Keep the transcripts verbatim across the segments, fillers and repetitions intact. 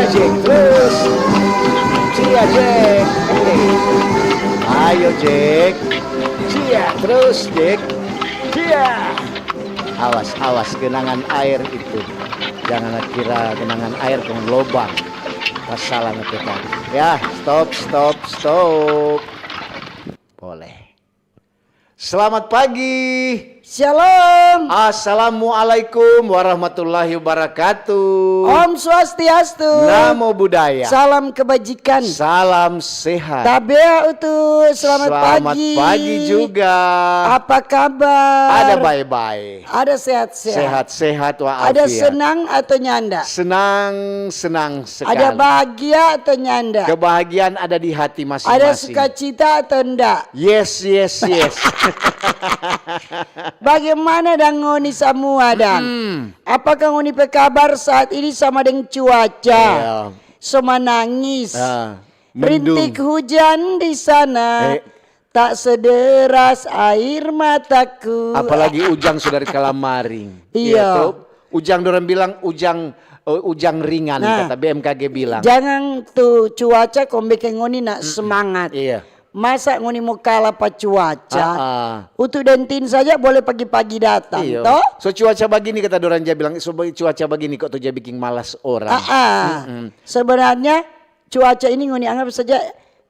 Jack, terus. Cia, Jack. Hey. Ayo, Jack. Cia, terus, Jack. Cia. Awas, awas, genangan air itu. Jangan kira genangan air kong lobang. Pas salah ngetik tadi. Ya, stop, stop, stop. Boleh. Selamat pagi. Shalom. Assalamualaikum warahmatullahi wabarakatuh. Om Swastiastu. Namo Buddhaya. Salam kebajikan. Salam sehat. Tabea utu, selamat Selamat pagi. pagi juga. Apa kabar? Ada bae-bae. Ada sehat-sehat. Sehat-sehat wa Ada afiat. senang atau nyanda? Senang, senang sekali. Ada bahagia atau nyanda? Kebahagiaan ada di hati Ada masing-masing. sukacita atau nda? Yes, yes, yes. Bagaimana dang ngoni samua dang? Mm. Apakah ngoni pe kabar saat ini sama deng cuaca? Iya. So manangis. Ah, mendung. Rintik hujan di sana, Eh. tak sederas air mataku. Apalagi ujang so dari kalamaring. Iya. Iya, to? Ujang, dorang bilang ujang, eh, ujang ringan, Nah, kata B M K G bilang. jangan tu cuaca kong beking ngoni nak semangat. Iya. Masa ngoni mo kala pa cuaca? Ah, ah. Utu deng tin saja boleh pagi-pagi datang, Iya. to? So cuaca bagini kata dorang ja bilang, so ba-, cuaca bagini kok tu ja biking malas orang. Ah, ah. Mm-mm. Sebenarnya cuaca ini ngoni anggap saja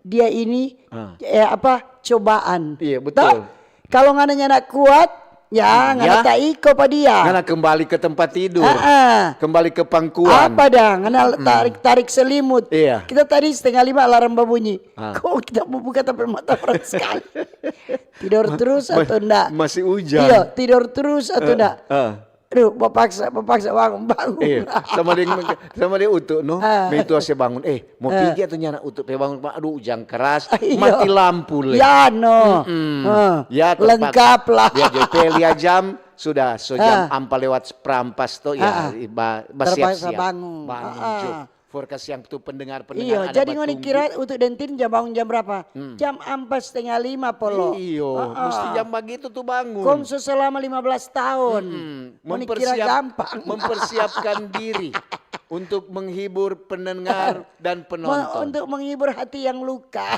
dia ini, Ah. eh, apa, cobaan. Iya, betul. To? Kalau ngana nyanda kuat, ya, ngana Ya. ta iko pa dia. Ngana kembali ke tempat tidur. Ah, ah. Kembali ke pangkuan. Apa dang? Ngana Mm-mm. tarik-tarik selimut. Iya. Kita tadi setengah lima alarm babunyi. Ah. Kong kita mo buka ta pe mata orang sekali. Tidor Ma-, terus ma-, atau nda? masih ujang. Iya, tidor terus atau Eh, nda? eh. Aduh, bapaksa, bapaksa bangun, bangun. Iya, sama deng, sama deng Utu, no? Ah. Meitua se bangun. Eh, mo Ah. pigi atau nyanda Utu pe bangun? Aduh, ujang keras. Iya. Mati lampu, le. Ya, no. Mm-mm. Ah. Ya, terpaksa. Lengkap lah. Ya, jadi pe lia jam, sudah, so jam Ah. ampa lewat seperampas to, ya, Ah, ah. ba-, Terpaksa basiap-siap. bangun. Bangun, Ah, ah. cuk. For kasiang tu pendengar-pendengar Iyo, ada jadi ngoni batumbu. kira Utu deng tin jam bangun jam berapa? Hmm. Jam ampa setengah lima, Polo. Iyo, Heeh. mesti jam bagitu tu bangun. Kong so selama lima belas tahun. Mm-mm. Ngoni kira Mempersiap-, gampang. mempersiapkan diri untuk menghibur pendengar dan Me-, penonton. untuk menghibur hati yang luka.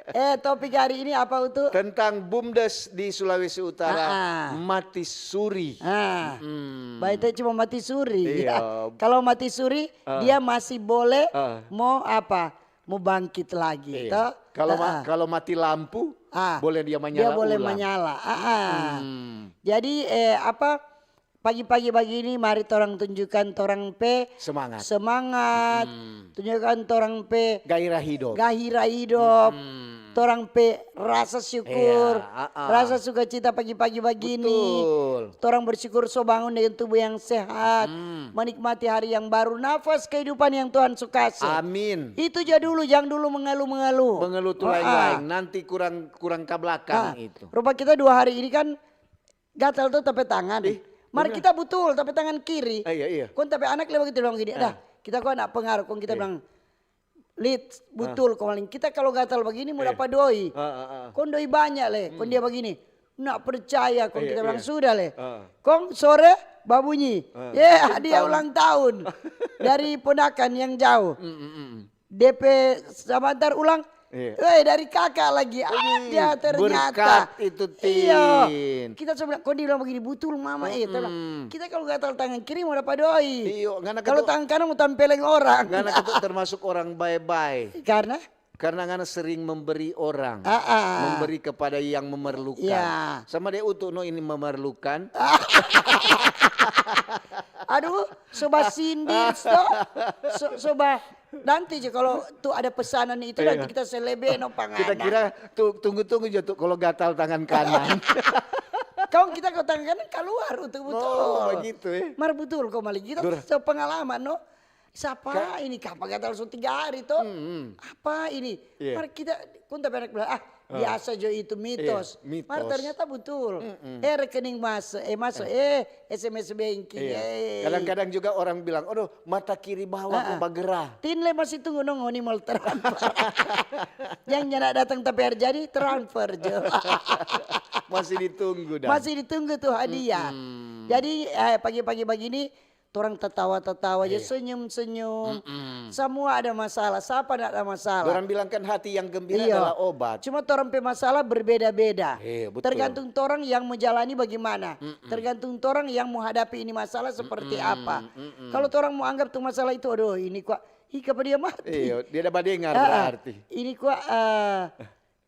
Eh, topik hari ini apa, Utu? Tentang BUMDes di Sulawesi Utara, Ah, ah. mati suri. Ah. Mm. Baik, itu cuma mati suri. Iya. Kalau mati suri, Ah. dia masih boleh Ah. mau apa? Mau bangkit lagi, Iya. toh? Kalau ma-, Ah, ah. kalau mati lampu, Ah, boleh dia dia menyala boleh ulang. menyala. Ah, ah. Mm. Jadi, eh, apa, pagi-pagi bagini, mari torang tunjukkan torang pe Semangat. semangat, Mm. tunjukkan torang pe Gairah hidup. gairah hidup, Mm. torang pe rasa syukur, Iya, ah, ah. rasa sukacita pagi-pagi bagini. Betul. Torang bersyukur so bangun dengan tubuh yang sehat, Mm. menikmati hari yang baru, nafas kehidupan yang Tuhan so kase. Amin. Itu ja dulu, jang dulu mengeluh-mengeluh. Mengeluh tu Ah, ah. lain-lain, nanti kurang, kurang ka blakang Ah, itu. rupa kita dua hari ini kan gatal tu ta pe tangan. Ih, Mar bener. kita butul, ta pe tangan kiri. Ah, iya, iya. Kong ta pe anak lewat gitu bilang gini, Ah. "Dah, kita ko nak pengaruh." Kong kita Iya. bilang, "Lit, Ah. butul ko maling. Kita kalau gatal begini mo Iya. dapa doi." Ah, ah, ah. Kong doi banya le, kong Hmm. dia begini, "Nak percaya," kong Iya, kita bilang, iya. "Sudah le." Ah. Kong sore babunyi, Ah. "Ye, hadiah Tahun. ulang tahun dari ponakan yang jauh." Mm, mm, mm. De pe sabantar ulang, Iya. "Weh, dari kakak lagi." Wih, Ada ternyata. berkat itu, Iyo. Tin. Kita so bilang, kong dia bilang begini, "Butul, Mama, eh." Ta bilang, Mm-mm. "Kita kalau gatal tangan kiri mo dapa doi. Iyo, ngana Kalau ketu-, tangan kanan mo tampeleng orang." ngana ketu termasuk orang bae-bae. Karena? Karena ngana sering memberi orang. Ah, ah. Memberi kepada yang memerlukan. Iya. Sama deng Utu no ini memerlukan. Aduh, so basindir, so, so, so ba-, nanti je kalau tu ada pesanan itu, Iya. nanti kita se lebe no pa ngana. Kita kira tu, tunggu-tunggu je tu kalau gatal tangan kanan. Kong kita kalau tangan kanan kaluar untuk butul. Oh, begitu, eh. Mar butul ko maling. Kita Dur- so pengalaman, no? Sapa Ka- ini? Kapa gatal so tiga hari, to? Hmm, hmm. Apa ini? Iya. Mar kita, kong ta pe anak bilang, "Ah, Ah. biasa jo itu, mitos." Iya, mitos. Mar ternyata butul. Mm-mm. Eh, rekening maso, eh, maso, Eh. eh, S M S banking, Iya. eh. Kadang-kadang juga orang bilang, "Aduh, mata kiri bawah Ah, kok ah. bagerah." Tin le masih tunggu no ngoni mo transfer. Yang nyanda datang tapi hari jadi, transfer jo. Masih ditunggu, dah. Masih ditunggu tu hadiah. Mm-mm. Jadi, eh, pagi-pagi bagini, torang tatawa-tatawa ja, senyum-senyum. Samua ada masalah, sapa nda ada masalah? Dorang bilang kan hati yang gembira adalah obat. Cuma torang pe masalah berbeda-beda. Iya, betul. Tergantung torang yang mo jalani bagimana. Tergantung torang yang mo hadapi ini masalah seperti apa. Kalo torang mo anggap tu masalah itu, aduh, ini kwa, ih, kapa dia mati? Iya, dia ada badengar berarti. Ini kwa, eh,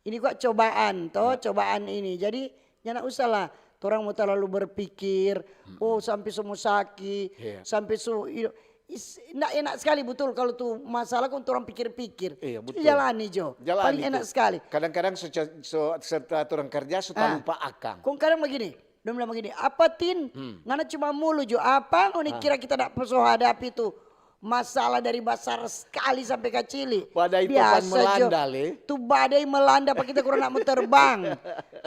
ini kwa cobaan to, cobaan ini. Jadi, nyanda usah lah torang mo talalu berpikir, oh, sampe so mo saki, sampe so, iyo, is-, nda enak skali butul kalo tu masalah kong torang pikir-pikir. Iya, betul. Jalani jo. Jalani. Paling enak skali. Kadang-kadang so ca-, so, serta torang karja so talupa akang. Kong kadang bagini, dong bilang bagini, "Apa, Tin? Ngana cuma mulu jo. Apa ngoni kira kita nda so hadapi tu masalah dari basar skali sampe kacili?" Badai topan melanda, le. Tu badai melanda pa kita kurang nda mo terbang.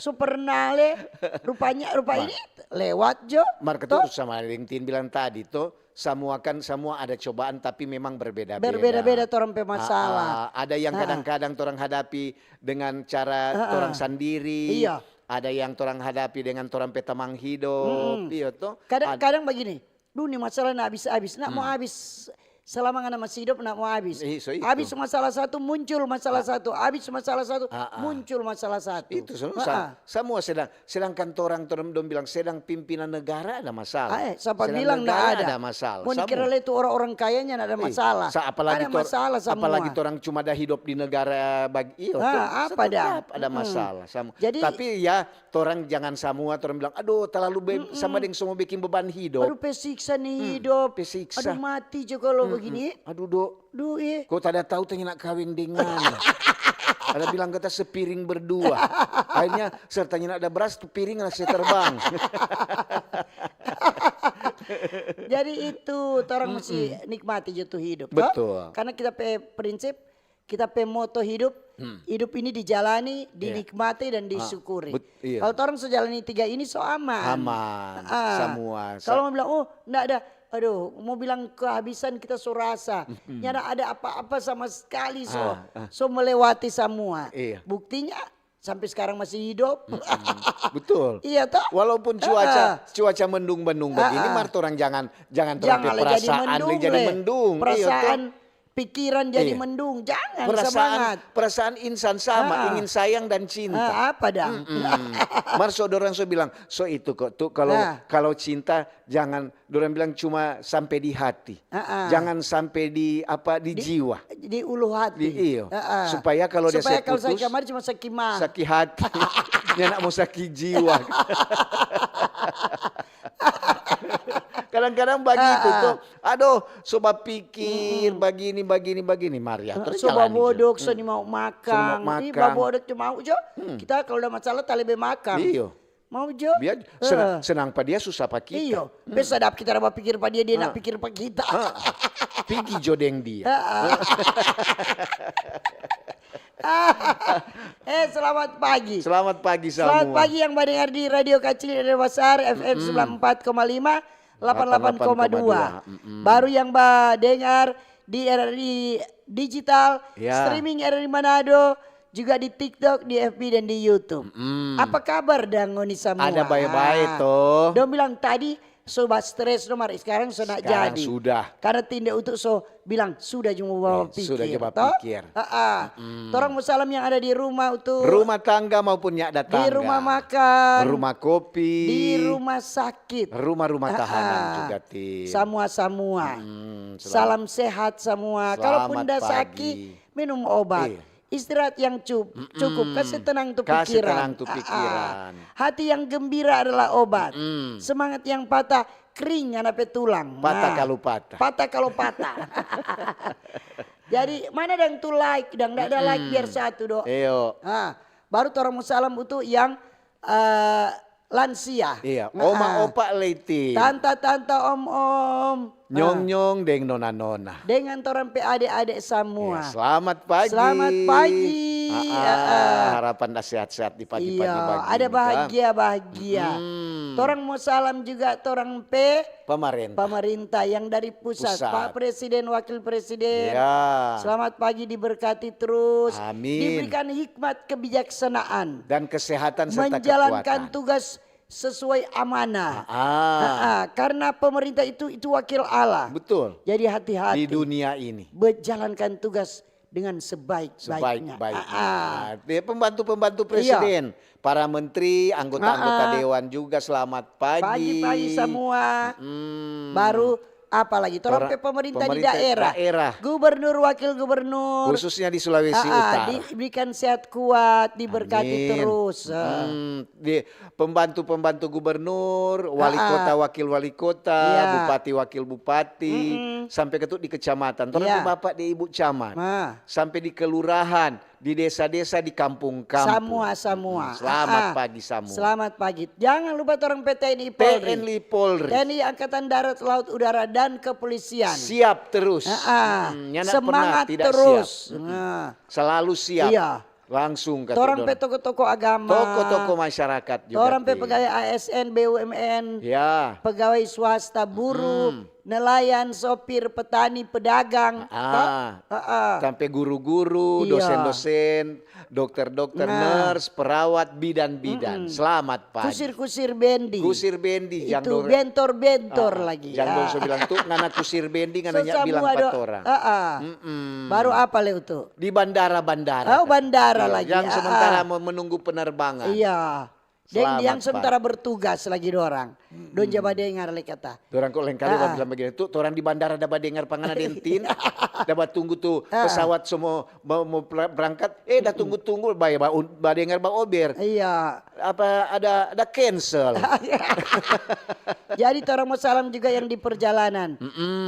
So pernah, le. Rupanya, rupa ini lewat jo. Mar katu sama deng Tin bilang tadi to, samua kan, samua ada cobaan tapi memang berbeda-beda. Berbeda-beda torang pe masalah. Ah, ah, ada yang kadang-kadang torang hadapi dengan cara torang sandiri. Iya. Ada yang torang hadapi dengan torang pe tamang hidop, iyo to? Kadang, kadang bagini, "Duh, ni masalah na abis-abis, na mo abis. Selama ngana masih hidop, na mo abis." Abis masalah satu, muncul masalah satu. Abis masalah satu, muncul masalah satu. Itu semua sa-, samua sedang, sedangkan torang, torang dong bilang sedang pimpinan negara ada masalah. Ah, eh, sapa bilang nda ada? Ada masalah. Mo dikira le tu orang-orang kayanya nda ada masalah. Ada masalah samua. Apalagi torang cuma ada hidop di negara bag-, iyo, apa dang? Tetap ada masalah samua. Jadi, tapi ya, torang jangan samua, torang bilang, "Aduh, talalu be-, sama deng so mo beking beban hidop." Aduh, pe siksa ni hidop. Pe siksa. Aduh, mati jo kalo bagini. Aduh, do. Duh, ih. Ko tada tau tanya nak kaweng deng ngana. Ada bilang kita sepiring berdua. Akhirnya, sertanya nak ada beras, tu piring lah se terbang. Jadi itu, torang musti nikmati jo tu hidup, to? Betul. Karena kita pe prinsip, kita pe moto hidup, hidup ini dijalani, dinikmati, dan disyukuri. Kalau torang so jalani tiga ini, so aman. Aman, samua. Kalau mo bilang, "Oh, nda ada," aduh, mo bilang kehabisan kita so rasa. Nyanda ada apa-apa sama skali so, so melewati samua. Buktinya, sampe skarang masih hidop. Betul. Iya to? Walaupun cuaca, cuaca mendung-mendung begini, mar torang jangan, jangan torang pe perasaan le jadi mendung. Perasaan, pikiran jadi mendung. Jangan, semangat. Perasaan insan sama, ingin sayang dan cinta. Apa dang? Mar so dorang so bilang, so itu kok, tu kalau, kalau cinta jangan, dorang bilang cuma sampe di hati. Jangan sampe di, apa, di jiwa. Di ulu hati. Iyo. Supaya kalau dia se putus, saki hati. Nyanda mo saki jiwa. Kadang-kadang bagitu to. Aduh, so bapikir bagini, bagini, bagini. Mar ya, so babodok, so nimau makang. Ih, babodok cuma mau jo. Kita kalau ada masalah, talebe makang. Iyo. Mau jo. Biar senang, senang pa dia, susah pa kita. Iyo. Pe sadap kita ada bapikir pa dia, dia nda pikir pa kita. Pigi jo deng dia. Eh, selamat pagi. Selamat pagi samua. Selamat pagi yang mendengar di Radio Kacil, Radio Basar, F M sembilan empat koma lima, delapan delapan koma dua. Baru yang ba dengar di R R I Digital, streaming R R I Manado, juga di TikTok, di F B, dan di YouTube. Apa kabar dang ngoni samua? Ada bae-bae to. Dong bilang tadi so ba stres no, mar skarang so nda jadi. Skarang sudah. Karena Tinde Utu so bilang sudah jo mo bapikir. Sudah jo bapikir. Torang mo salam yang ada di rumah, Utu. Rumah tangga maupun nyanda tangga. Di rumah makan. Rumah kopi. Di rumah sakit. Rumah-rumah tahanan juga, Tin. Samua-samua. Salam sehat samua. Kalaupun nda saki, minum obat. Istirahat yang cukup, kasi tenang tu pikiran. Kasi tenang tu pikiran. Hati yang gembira adalah obat. Semangat yang patah, kring ngana pe tulang. Patah kalu patah. Patah kalu patah. Jadi, mana dang tu like, dang? Nda ada like, biar satu do. Iyo. Baru torang mo salam untuk yang, eh, lansia. Iya, oma, opa, lei, Tin. Tanta, tanta, om, om. Nyong, nyong, deng nona, nona. Dengan torang pe ade-ade samua. Iya, selamat pagi. Selamat pagi. Harapan da sehat-sehat di pagi-pagi bagini. Ada bahagia, bahagia. Torang mo salam juga torang pe pemerintah. Pemerintah yang dari pusat, Pak Presiden, Wakil Presiden. Iya. Selamat pagi, diberkati terus. Amin. Diberikan hikmat, kebijaksanaan. Dan kesehatan serta kekuatan. Menjalankan tugas sesuai amanah. Ah, Ah, karena pemerintah itu itu wakil Allah. Betul. Jadi hati-hati. Di dunia ini. Berjalankan tugas dengan sebaik-baiknya. Sebaik-baiknya. Ah, ah. Dia pembantu-pembantu presiden, para menteri, anggota-anggota Ah, ah. dewan juga selamat pagi. Pagi-pagi semua. Hmm. Baru apa lagi? Torang Tora- pe pemerintah, di pemerintah daerah. daerah. Gubernur, wakil gubernur. Khususnya di Sulawesi Ah, ah, Utara. Diberikan sehat kuat, diberkati Amin. Terus. Ah. Hmm, di pembantu-pembantu gubernur, wali Ah, ah. kota, wakil wali kota, Iya. bupati, wakil bupati, Mm-mm. sampai ke tu di kecamatan. Torang Iya. pe bapak di ibu camat, Nah, sampai di kelurahan, di desa-desa, di kampung-kampung. Semua, semua. Hmm, selamat Ah, ah. pagi semua. Selamat pagi. Jangan lupa torang pe T N I Polri. T N I Polri. T N I Angkatan Darat, Laut, Udara, dan Kepolisian. Siap terus. Ah, ah. Hmm, nyanda Semangat pernah tidak terus. Siap. Nah. Selalu siap. Iya. Langsung ka Torang dorang. Pe toko-toko agama. Toko-toko masyarakat juga. Torang pe Tin. Pegawai A S N, B U M N, Ya. Pegawai swasta, buruh, nelayan, sopir, petani, pedagang. Ah. Toh? Ah, ah. Sampai guru-guru, Iya. dosen-dosen, dokter-dokter, Nah. nurse, perawat, bidan-bidan. Mm-mm. Selamat pagi. Kusir-kusir bendi. Kusir bendi, jang Itu dong- bentor-bentor Ah, lagi. Jang dong Ah. so bilang tu ngana kusir bendi, ngana So, nyak bilang samua pa do-, torang. ah, ah. Mm-mm. Baru apa leu tu? Di bandara-bandara. Oh, bandara lagi. Yang Ah, sementara ah. mau menunggu penerbangan. Iya. Deng Selamat yang sementara pagi. Bertugas lagi dorang. Dong ja badengar le kata. Dorang kok lengkali Ah, ah. Bilang begini tu, torang di bandara da badengar pa ngana deng Tin, da batunggu tu Ah, ah. Pesawat so mo, mo, mo pra-, berangkat, eh da tunggu-tunggu, ba, ba, badengar ba ober. Iya. Apa ada ada cancel? Jadi torang mo salam juga yang di perjalanan.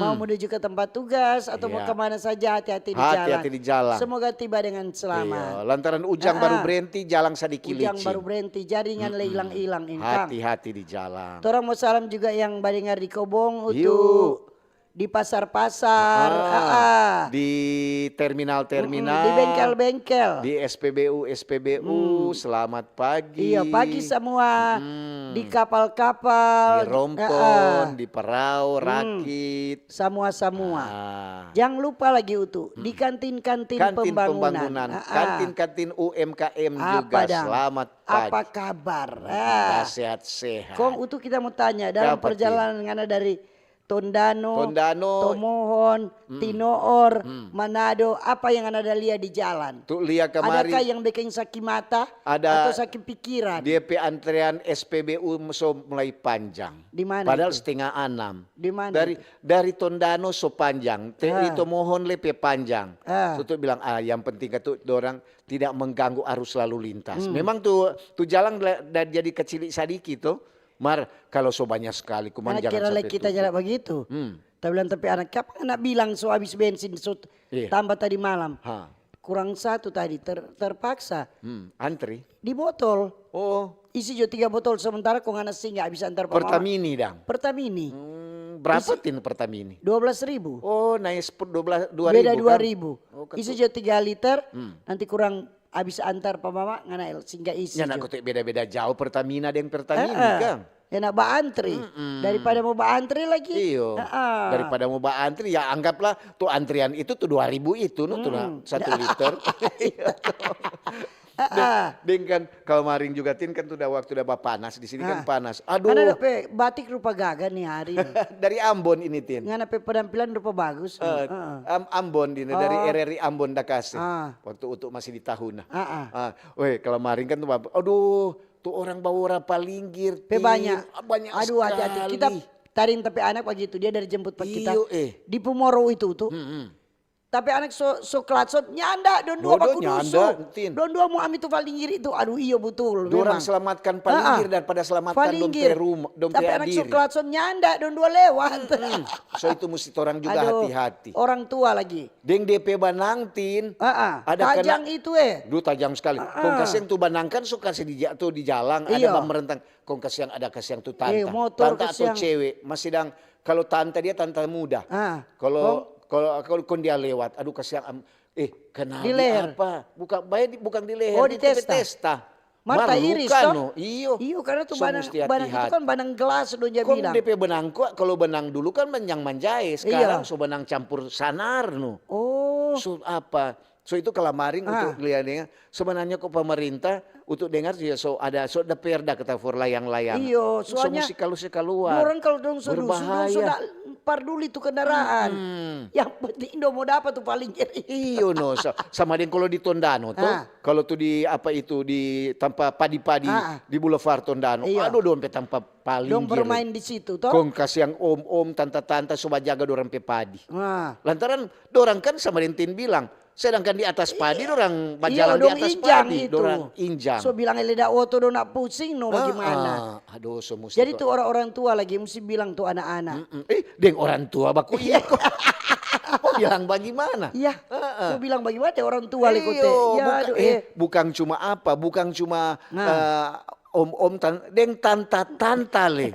Mau menuju ke tempat tugas atau mau Iya. kemana saja, hati-hati di Hati-hati jalan. Di jalan. Semoga tiba dengan selamat. Iya, lantaran ujang Ah, baru ah. Berhenti, jalan sadiki Ujang licin. Baru berhenti, jaringan le ilang-ilang, Kang. Hati-hati di jalan. Torang mo salam juga yang badengar di kobong, Yu. Utu. Di pasar-pasar, ah, ah. Di terminal-terminal. Mm-mm, di bengkel-bengkel. Di S P B U, S P B U, selamat pagi. Iya, pagi semua. Mm. Di kapal-kapal, Di rompon, ah, ah. Di perau, rakit. Samua-samua. Ah. Jang lupa lagi, Utu, di kantin-kantin Kantin pembangunan. Pembangunan, Ah, ah. Kantin-kantin U M K M Apa juga, dang? Selamat pagi. Apa kabar? Kita Ah. Sehat-sehat. Kong Utu, kita mau tanya, dalam Apa, Tin? Perjalanan ngana dari Tondano, Tondano. Tomohon, Tinoor, Manado, apa yang ngana da lia di jalan? Tu lia kamari. Adakah yang bikin saki mata Ada atau saki pikiran? Dia pe antrean S P B U so mulai panjang. Di mana Padahal itu? Setengah enam. Di mana Dari itu? Dari Tondano so panjang, te, Ah. Tomohon le pe panjang. Ah. So tu bilang, ah, yang penting katu dorang tidak mengganggu arus lalu lintas. Hmm. Memang tu tu jalan la-, da jadi kacili sadiki tu, mar kalau so banyak sekali kuman Anak jangan kira sampai lagi kita tutup. Jalan begitu. Hmm. Tapi bilang, tapi anak, kapan anak bilang so habis bensin, so Iya. Tambah tadi malam. Ha. Kurang satu tadi ter-, terpaksa. Hmm, antri. Di botol. Oh. Isi jo tiga botol sementara kong ngana singga bisa antar pa mama. Pertamini dang. Pertamini. Hmm, berapa Isi- Tin Pertamini? Dua belas ribu. Oh, naik sepuluh, dua belas, dua ribu. Beda dua Kan? ribu. Oh, Isi ketu- jo tiga liter, Hmm. nanti kurang habis antar pa mama, ngana el-, singga isi Ya, nak jo. Kote beda-beda jauh Pertamina deng Pertamini Heeh. kang. Enak baantri. Mm-mm. Daripada mau baantri lagi. Iyo. Heeh. Daripada mau baantri, ya anggaplah tu antrian itu tu dua ribu itu no, tu na, Mm-mm. satu liter. Heeh. Deng kan, kemarin juga Tin kan tu da waktu da bapanas, di sini kan Ah. panas. Aduh, Ngana da pe batik rupa gaga ni hari ni. Dari Ambon ini Tin. Ngana pe penampilan rupa bagus. Eh, Heeh. Am-, Ambon ini, dari Oh. R R I Ambon da kase. Ah. Waktu Utu masih di Tahuna. Ah, ah. Ah, weh, kalau maring kan tu, aduh, tu orang bawa rapa linggir, Pe Tin. banyak. Ah, banyak Aduh, hati-hati. sekali. Kita taring tapi anak bagitu, dia dari jemput pa kita. Iyo, eh. Di Pumoro itu tu. Mm-mm. Tapi anak so, so kelatsot, nyanda, dong dua Bodoh, baku nyanda, dusu. Tin. Dong dua mau ambil tu palinggir itu. Aduh, iyo betul. Dorang Memang. selamatkan Ah, ah. palinggir daripada selamatkan dong Palinggir. pe rumah, dong Tapi pe anak so diri. kelatsot, nyanda, dong dua lewat. Mm-mm. So itu mesti orang juga Aduh, hati-hati. Orang tua lagi. Deng D P banang Tin. Ah, ah. Ada Tajang kena- itu eh. Duh, tajang sekali. Ah, Kong ah. kasiang tu banang kan so kasi di ja-, tu di jalang, ada Iyo. bamerentang. Kong kasiang ada kasiang tu tanta. Eh, motor Tanta atau kasiang. Cewek, masih dang. Kalau tanta dia tanta muda. Ah, Kalau kalau kalau kon dia lewat, aduh kasiang am-, eh kenal Di dia leher. Apa? Bukan bae di, bukan di leher, Oh, di di tepe testa. testa. Marta Mar iris, luka toh? no, iyo. Iyo, karena tu So banang, musti banang itu hati-hati. Kan banang gelas dong ja Kong bilang. D P benang kok, kalau benang dulu kan yang manjae, sekarang Iya. so benang campur sanar no. Oh. So apa? So itu kalamaring untuk lia-lia. Sebenarnya kok pemerintah untuk dengar ya so ada so ada perda kata for layang-layang. Iyo, So soalnya musti kalu sekaluar. Dorang kalau dong so dusu, dong so Berbahaya. nda parduli tu kendaraan. Hmm. Yang penting dong mau dapat tu paling kiri. Iyo no, sa- sama deng kalau di Tondano to, Ah. kalau tu di apa itu di tampa padi-padi Ah. di Boulevard Tondano. Iyo. Aduh, dong pe tampa paling Dong kiri. Bermain di situ to. Kong kasiang om-om, tanta-tanta so bajaga dorang pe padi. Nah, Lantaran dorang kan sama deng Tin bilang, sedangkan di atas padi dorang Iyo, bajalan di dong atas injang padi, itu. dorang injang. So bilang leda oto dong nak pusing no bagaimana. Ah, aduh, so musti Jadi to- tu orang-orang tua lagi mesti bilang tu anak-anak. Mm-mm. Eh, deng orang tua baku iko. Oh, bilang bagaimana? Iya, mau bilang bagaimana ya orang tua le kote. Iyo, Ya, buka- aduh, eh, eh. Bukan cuma apa, bukan cuma Nah. eh, om-om tan, deng tanta-tanta le.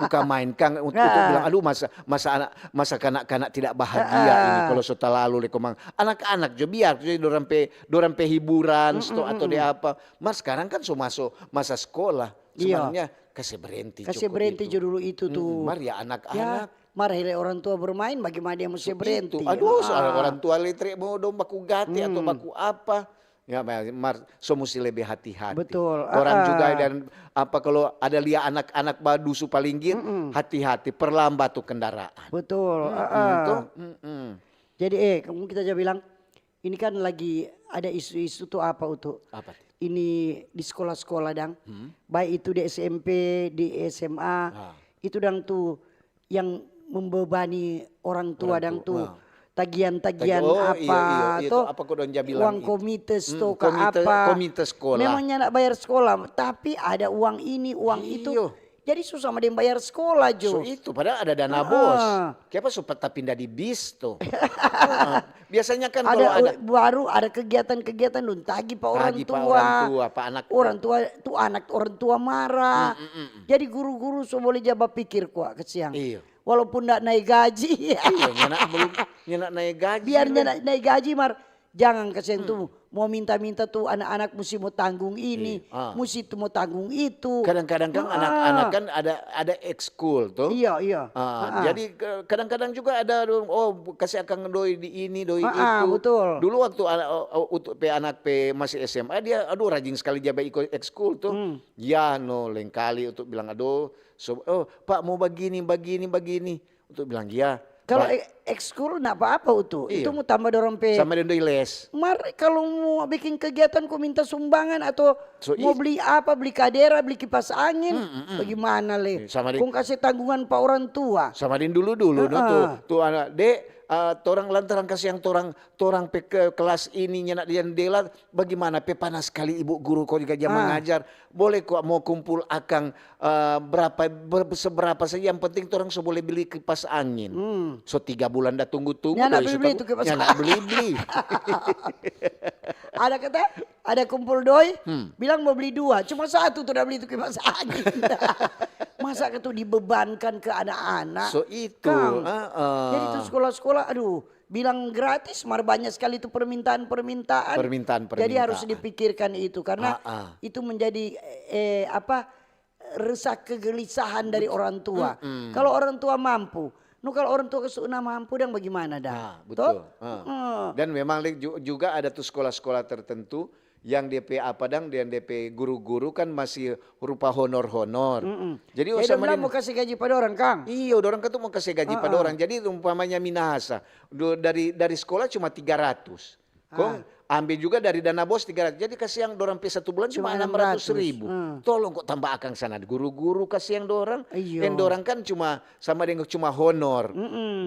Bukan main kang untuk, untuk Nah. bilang aduh masa masa anak masa kanak-kanak tidak bahagia ini kalau so talalu le komang. Anak-anak jo biar jadi dorang pe dorang pe hiburan sto atau de apa. Mar sekarang kan so maso masa sekolah. Iya. Sebenarnya kasih berhenti Kasih cukup berhenti itu. jo dulu itu tuh. Mm, mar ya Ya, anak-anak. Mar hele orang tua bermain, bagaimana dia mesti berhenti? Itu. Aduh, soal Ah. orang tua letre mau dong baku gate atau baku apa. Ya, mar so musti lebih hati-hati. Betul, Orang ah, juga ah. Dan apa kalau ada lia anak-anak badusu palinggir, hati-hati, perlambat tu kendaraan. Betul. Mm, Ah, ah. Toh? Mm-mm. Jadi eh, kamu kita aja bilang ini kan lagi ada isu-isu tuh apa utu? Apa tuh? Ini di sekolah-sekolah dang, baik itu di S M P, di S M A, Ah. itu dang tuh yang membebani orang tua Orang dang tua, tuh. ah. Tagian-tagian Oh, apa iya, iya, iya, toh? tuh, apa kau dong ja bilang Uang itu? komites Hmm, tuh ke komite- apa? Komite sekolah. Memang nyanda bayar sekolah, tapi ada uang ini, uang itu. Iyo. Jadi susah sama deng bayar sekolah jo. So itu padahal ada dana Ah. bos. Kiapa so peta pindah di bis tuh? Heeh. Biasanya kan kalau Ada, ada baru ada kegiatan-kegiatan dong tagi pa orang Tagi tua. pa orang tua, pa anak. Orang tua tu anak orang tua marah. Jadi guru-guru so boleh ja bapikir kwa kasiang. Iyo. Walaupun ndak naik gaji. Iya, nyana belum nyana naik gaji. Biar le. Nyanda naik gaji mar jangan kasiang tu mau minta-minta tu anak-anak musti mau tanggung ini, Iya, ah. musti tu mau tanggung itu. Kadang-kadang kan Ah. Anak-anak kan ada ada ekskul tuh. Iya, iya. Ah, Ah, ah. Jadi ke- kadang-kadang juga ada dong, oh kasih akang doi di ini doi Ah, ah, itu. Betul. Dulu waktu anak, oh, untuk pe anak pe masih S M A dia aduh rajin sekali jaga ikut ekskul tuh. Hmm. Ya no lengkali untuk bilang aduh so, oh Pak mau begini begini begini untuk bilang ya. Kalau Ba- e- ekskul ndak apa-apa utu. Iya. Itu mau tambah dorang pe. Sama dong doi les. Mar kalau mau bikin kegiatan kau minta sumbangan atau So, mau i- beli apa, beli kadera, beli kipas angin, bagaimana le? Sama di- Kong kasih tanggungan pa orang tua. Sama deng dulu-dulu no Heeh. tuh. Tuh anak dek, eh, torang lantaran kasiang torang torang pe ke kelas ini nyana jendela, bagaimana pe panas sekali ibu guru kau di gajah Ah. mengajar. Boleh kok mau kumpul akang eh, berapa ber- seberapa saja yang penting torang so boleh beli kipas angin. Hmm. So tiga bulan da tunggu-tunggu Nyana doi so beli-beli tabu- tu kipas nyana angin. Beli-beli. Ada kata, ada kumpul doi, Hmm. bilang mau beli dua, cuma satu tu da beli tu kipas angin. Masa itu dibebankan ke anak-anak? So itu, Kang. Heeh. Jadi tu sekolah-sekolah, aduh, bilang gratis, mar banyak sekali tu permintaan-permintaan. Permintaan-permintaan. Jadi harus dipikirkan itu karena Ah, ah. itu menjadi eh apa rusak kegelisahan dari orang tua. Kalau orang tua mampu, no kalau orang tua kesudah mampu dang bagaimana dang? Nah, Toh? betul. Ah. Heeh. Dan memang le- ju- juga ada tuh sekolah-sekolah tertentu yang D P apa dang dan D P guru-guru kan masih rupa honor-honor. Jadi Ya, usah dia bilang main- mau kasih gaji pada orang kang. Iyo, dorang kan tuh mau kasih gaji pada orang. Jadi umpamanya Minahasa do- dari dari sekolah cuma tiga ratus. Kong ambil juga dari dana bos tiga ratus. Jadi kasiang dorang pe satu bulan cuma Cuma enam ratus ribu. Hmm. Tolong kok tambah akang sana guru-guru kasiang dorang. Iyo. Yang dorang kan cuma sama dengan cuma honor.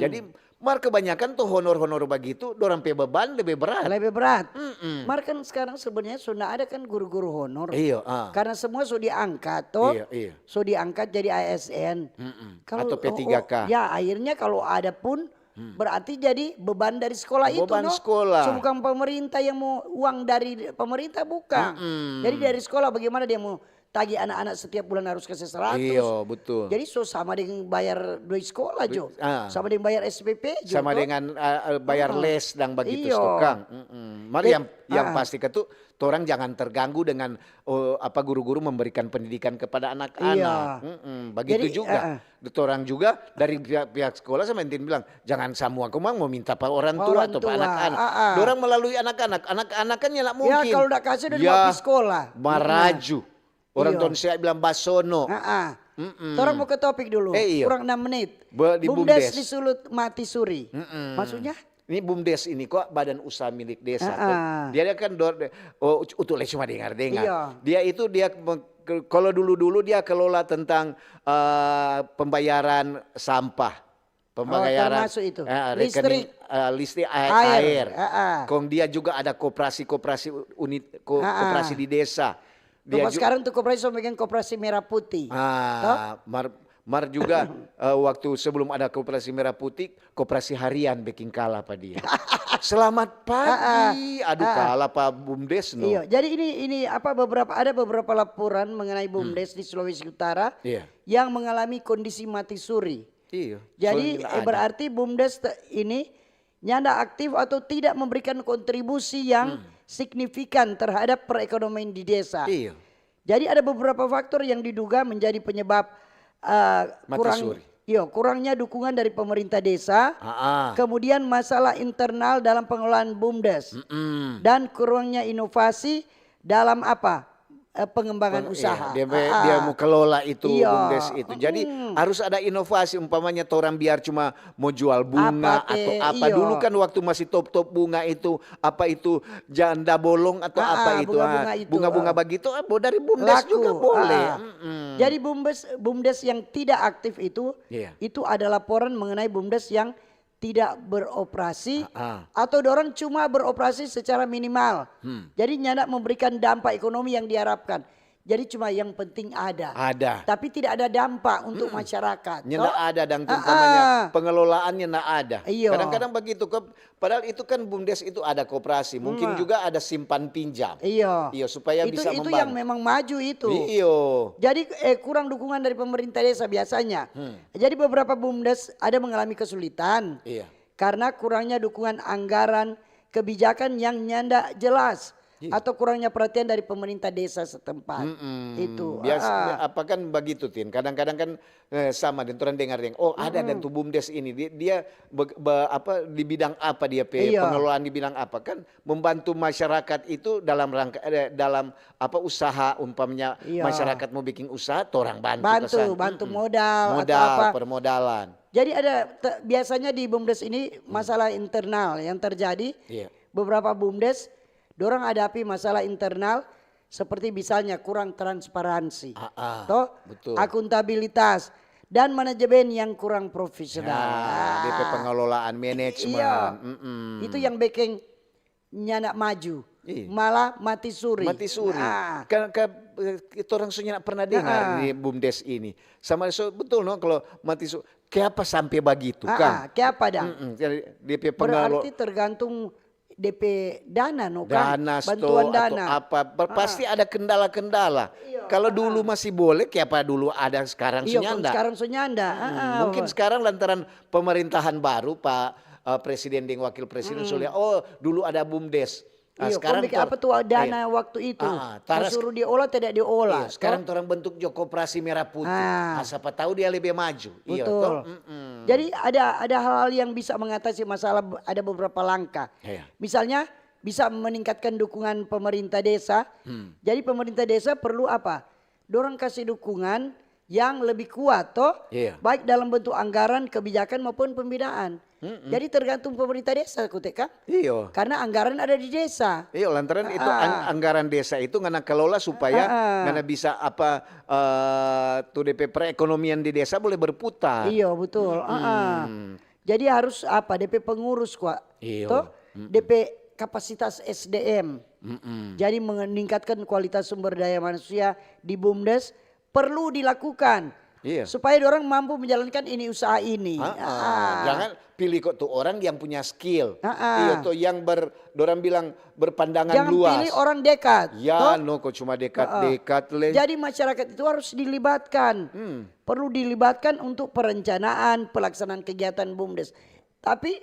Jadi mar kebanyakan tuh honor-honor begitu, dorang pe beban lebih berat. Lebih berat. Mm-mm. Mar kan sekarang sebenarnya sudah ada kan guru-guru honor. Iyo, ah. Karena semua sudah diangkat toh. Iya, iya. Sudah diangkat jadi A S N. Mm-mm. Kalau- Atau P tiga K. Oh, oh, ya akhirnya kalau ada pun berarti jadi beban dari sekolah itu Beban no. Sekolah. So, bukan pemerintah yang mau uang dari pemerintah bukan. Mm-mm. Jadi dari sekolah bagaimana dia mau tagi anak-anak setiap bulan harus kasih seratus. Iyo, betul. Jadi so sama dengan bayar doi sekolah jo. Ah. Sama dengan bayar S P P jo. Sama Toh? Dengan uh, uh, bayar les dan begitu Iyo. tukang. Mm-mm. Mar yang, yang pasti katu, torang jangan terganggu dengan, oh, apa, guru-guru memberikan pendidikan kepada anak-anak. Iya. Mm-mm, begitu juga. Jadi, ah, ah. Torang juga dari pihak, pihak sekolah sama intin bilang, jangan samua komang mo minta pa orang tua atau pa anak-anak. Ah, ah. Dorang melalui anak-anak, anak-anak kan nyanda mungkin. Ya, kalau nda kasih, udah dibawa pi sekolah. Maraju. Orang Tonsia bilang basono. Ah, ah. Mm-mm. Torang mo ke topik dulu. Eh, iya. Kurang enam menit. Be-, di BUMDes. BUMDes di Sulut Mati Suri. Mm-mm. Maksudnya? Ini BUMDes ini kok badan usaha milik desa. Ah, ah. Dia, dia kan dor-, oh, Ucu lei cuma dengar-dengar. Iya. Dia itu dia me-, ke-, kalau dulu-dulu dia kelola tentang, eh, pembayaran sampah. Pembayaran, oh, termasuk itu. Eh, rekening, listrik, eh, listrik, air, air. Air. Ah, ah. Kong dia juga ada koperasi-koperasi unit, ko-, ah, ah, koperasi di desa. Dia ju-, sekarang tu koperasi so bikin koperasi merah putih. Ah, mar, mar juga, eh, waktu sebelum ada koperasi merah putih, koperasi harian bikin kalah pa dia. Selamat pagi, ah, ah, aduh, ah, kalah pa BUMDes, no. Iya, jadi ini, ini apa, beberapa, ada beberapa laporan mengenai, hmm, BUMDes di Sulawesi Utara, iya, yang mengalami kondisi mati suri. Iya, jadi, soalnya nggak ada. Eh, berarti BUMDes te-, ini nyanda aktif atau tidak memberikan kontribusi yang, hmm, signifikan terhadap perekonomian di desa. Iya. Jadi ada beberapa faktor yang diduga menjadi penyebab, eh, mati suri. Kurang, iyo, kurangnya dukungan dari pemerintah desa, ah, ah, kemudian masalah internal dalam pengelolaan BUMDes, mm-mm, dan kurangnya inovasi dalam apa? Eh, pengembangan usaha. Peng-, iya, dia be-, ah, dia ah, mau kelola itu, iyo, BUMDes itu. Jadi, mm-mm, harus ada inovasi. Umpamanya torang biar cuma mau jual bunga atau apa. Apa te, iyo. Dulu kan waktu masih top-top bunga itu, apa itu, janda bolong atau apa itu, ah, bunga-bunga itu, bunga-bunga, ah, begitu, ah, bo-, dari BUMDes laku juga boleh. Ah, ah. Mm-mm. Jadi BUMDes, BUMDes yang tidak aktif itu, iya, itu ada laporan mengenai BUMDes yang tidak beroperasi, ah, ah, atau dorang cuma beroperasi secara minimal. Hmm. Jadi nyanda memberikan dampak ekonomi yang diharapkan. Jadi cuma yang penting ada. Ada. Tapi tidak ada dampak untuk, mm-mm, masyarakat. Nyanda ada dang, ah, umpamanya, ah, pengelolaannya nda ada. Iyo. Kadang-kadang begitu, ke-, padahal itu kan BUMDes itu ada koperasi, mungkin, mm, juga ada simpan pinjam. Iyo. Iyo, supaya itu, bisa itu membangun. Yang memang maju itu. Iyo. Jadi, eh, kurang dukungan dari pemerintah desa biasanya. Hmm. Jadi beberapa BUMDes ada mengalami kesulitan. Iya. Karena kurangnya dukungan anggaran, kebijakan yang nyanda jelas, iya, atau kurangnya perhatian dari pemerintah desa setempat. Mm-mm. Itu, biasa, ah, apa kan begitu, Tin? Kadang-kadang kan, eh, sama deng torang dengar deng, oh, ada, mm-mm, dan tu BUMDes ini, dia, dia be-, be-, apa, di bidang apa dia pe, iya, pengelolaan di bidang apa? Kan membantu masyarakat itu dalam rangka, eh, dalam apa, usaha, umpamanya, iya, masyarakat mau bikin usaha, torang bantu ke sana. Bantu, bantu modal atau apa. Mm-mm. Modal, permodalan. Jadi ada te-, biasanya di BUMDes ini, hmm, masalah internal yang terjadi. Iya. Beberapa BUMDes, dorang hadapi masalah internal seperti misalnya kurang transparansi. Ah, ah, toh? Betul. Akuntabilitas dan manajemen yang kurang profesional. Ya, dia pe, ah, pengelolaan, manajemen. Iya. Mm-mm. Itu yang bikin nyanda maju, iya, malah mati suri. Mati suri. Nah. Ka, ka, eh, torang so nyanda pernah dengar, ah, di BUMDes ini. Sama so, betul no, kalau mati su-, kiapa sampe bagitu, ah, kan? Ah, kiapa dang? Mm-mm, jadi dia pe pengalo- Berarti tergantung D P dana no, kan? Dana, bantuan sto, atau dana. Apa, ber-, ah, pasti ada kendala-kendala. Iya, kalau, ah, dulu masih boleh, kiapa dulu ada, sekarang so nyanda? Iya, sekarang so nyanda. Mm, ah, ah, mungkin sekarang lantaran pemerintahan baru, Pak, eh, Presiden deng Wakil Presiden, mm-mm, so lia, oh, dulu ada BUMDes. Ah, iyo, sekarang kong bikin tor-, apa tu dana, iya, waktu itu? Ah, ah, taras- suruh diolah, tidak diolah, iya, sekarang toh? Torang bentuk jo koperasi merah putih. Ah. Ah, siapa tahu dia lebih maju. Iya, betul, toh? Mm-mm. Jadi ada, ada hal-hal yang bisa mengatasi masalah, be-, ada beberapa langkah. Iya. Misalnya, bisa meningkatkan dukungan pemerintah desa. Hmm. Jadi pemerintah desa perlu apa? Dorang kasih dukungan yang lebih kuat, toh? Iya. Baik dalam bentuk anggaran, kebijakan maupun pembinaan. Mm-mm. Jadi tergantung pemerintah desa, Kuteka. Iyo. Karena anggaran ada di desa. Iyo, lantaran itu, ah, ang-, anggaran desa itu ngana kelola supaya, ah, ah, ngana bisa apa, eh, tu D P perekonomian di desa boleh berputar. Iyo, betul. Ah, ah. Mm-mm. Jadi harus apa, D P pengurus kwa, iyo, toh? Mm-mm. D P kapasitas S D M. Mm-mm. Jadi meningkatkan kualitas sumber daya manusia di BUMDes perlu dilakukan, iya, supaya dorang mampu menjalankan ini usaha ini. Ah, ah. Ah. Jangan pilih kok tu orang yang punya skill. Ah, ah. Iyo, tu yang ber-, dorang bilang berpandangan luas. Jangan pilih orang dekat, ya, toh? No, kok cuma dekat-dekat, ah, ah, le. Jadi masyarakat itu harus dilibatkan. Hmm. Perlu dilibatkan untuk perencanaan, pelaksanaan kegiatan BUMDes. Tapi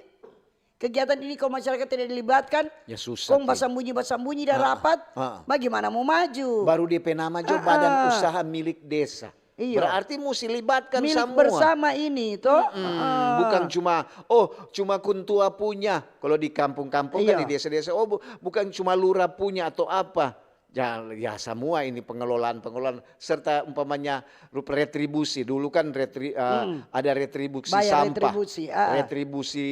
kegiatan ini, kalau masyarakat tidak dilibatkan, ya susah, kong basambunyi-basambunyi dan rapat, bagaimana mau maju? Baru D P nama jo badan usaha milik desa. Iyo. Berarti musti libatkan milik samua. Bersama ini, to? Mm-mm. Bukan cuma, oh, cuma kuntua punya. Kalau di kampung-kampung kan, di desa-desa, oh, bu-, bukan cuma lurah punya atau apa. Ya, ya, samua ini pengelolaan-pengelolaan, serta umpamanya rup-, retribusi. Dulu kan retri-, eh, ada retribusi sampah, retribusi,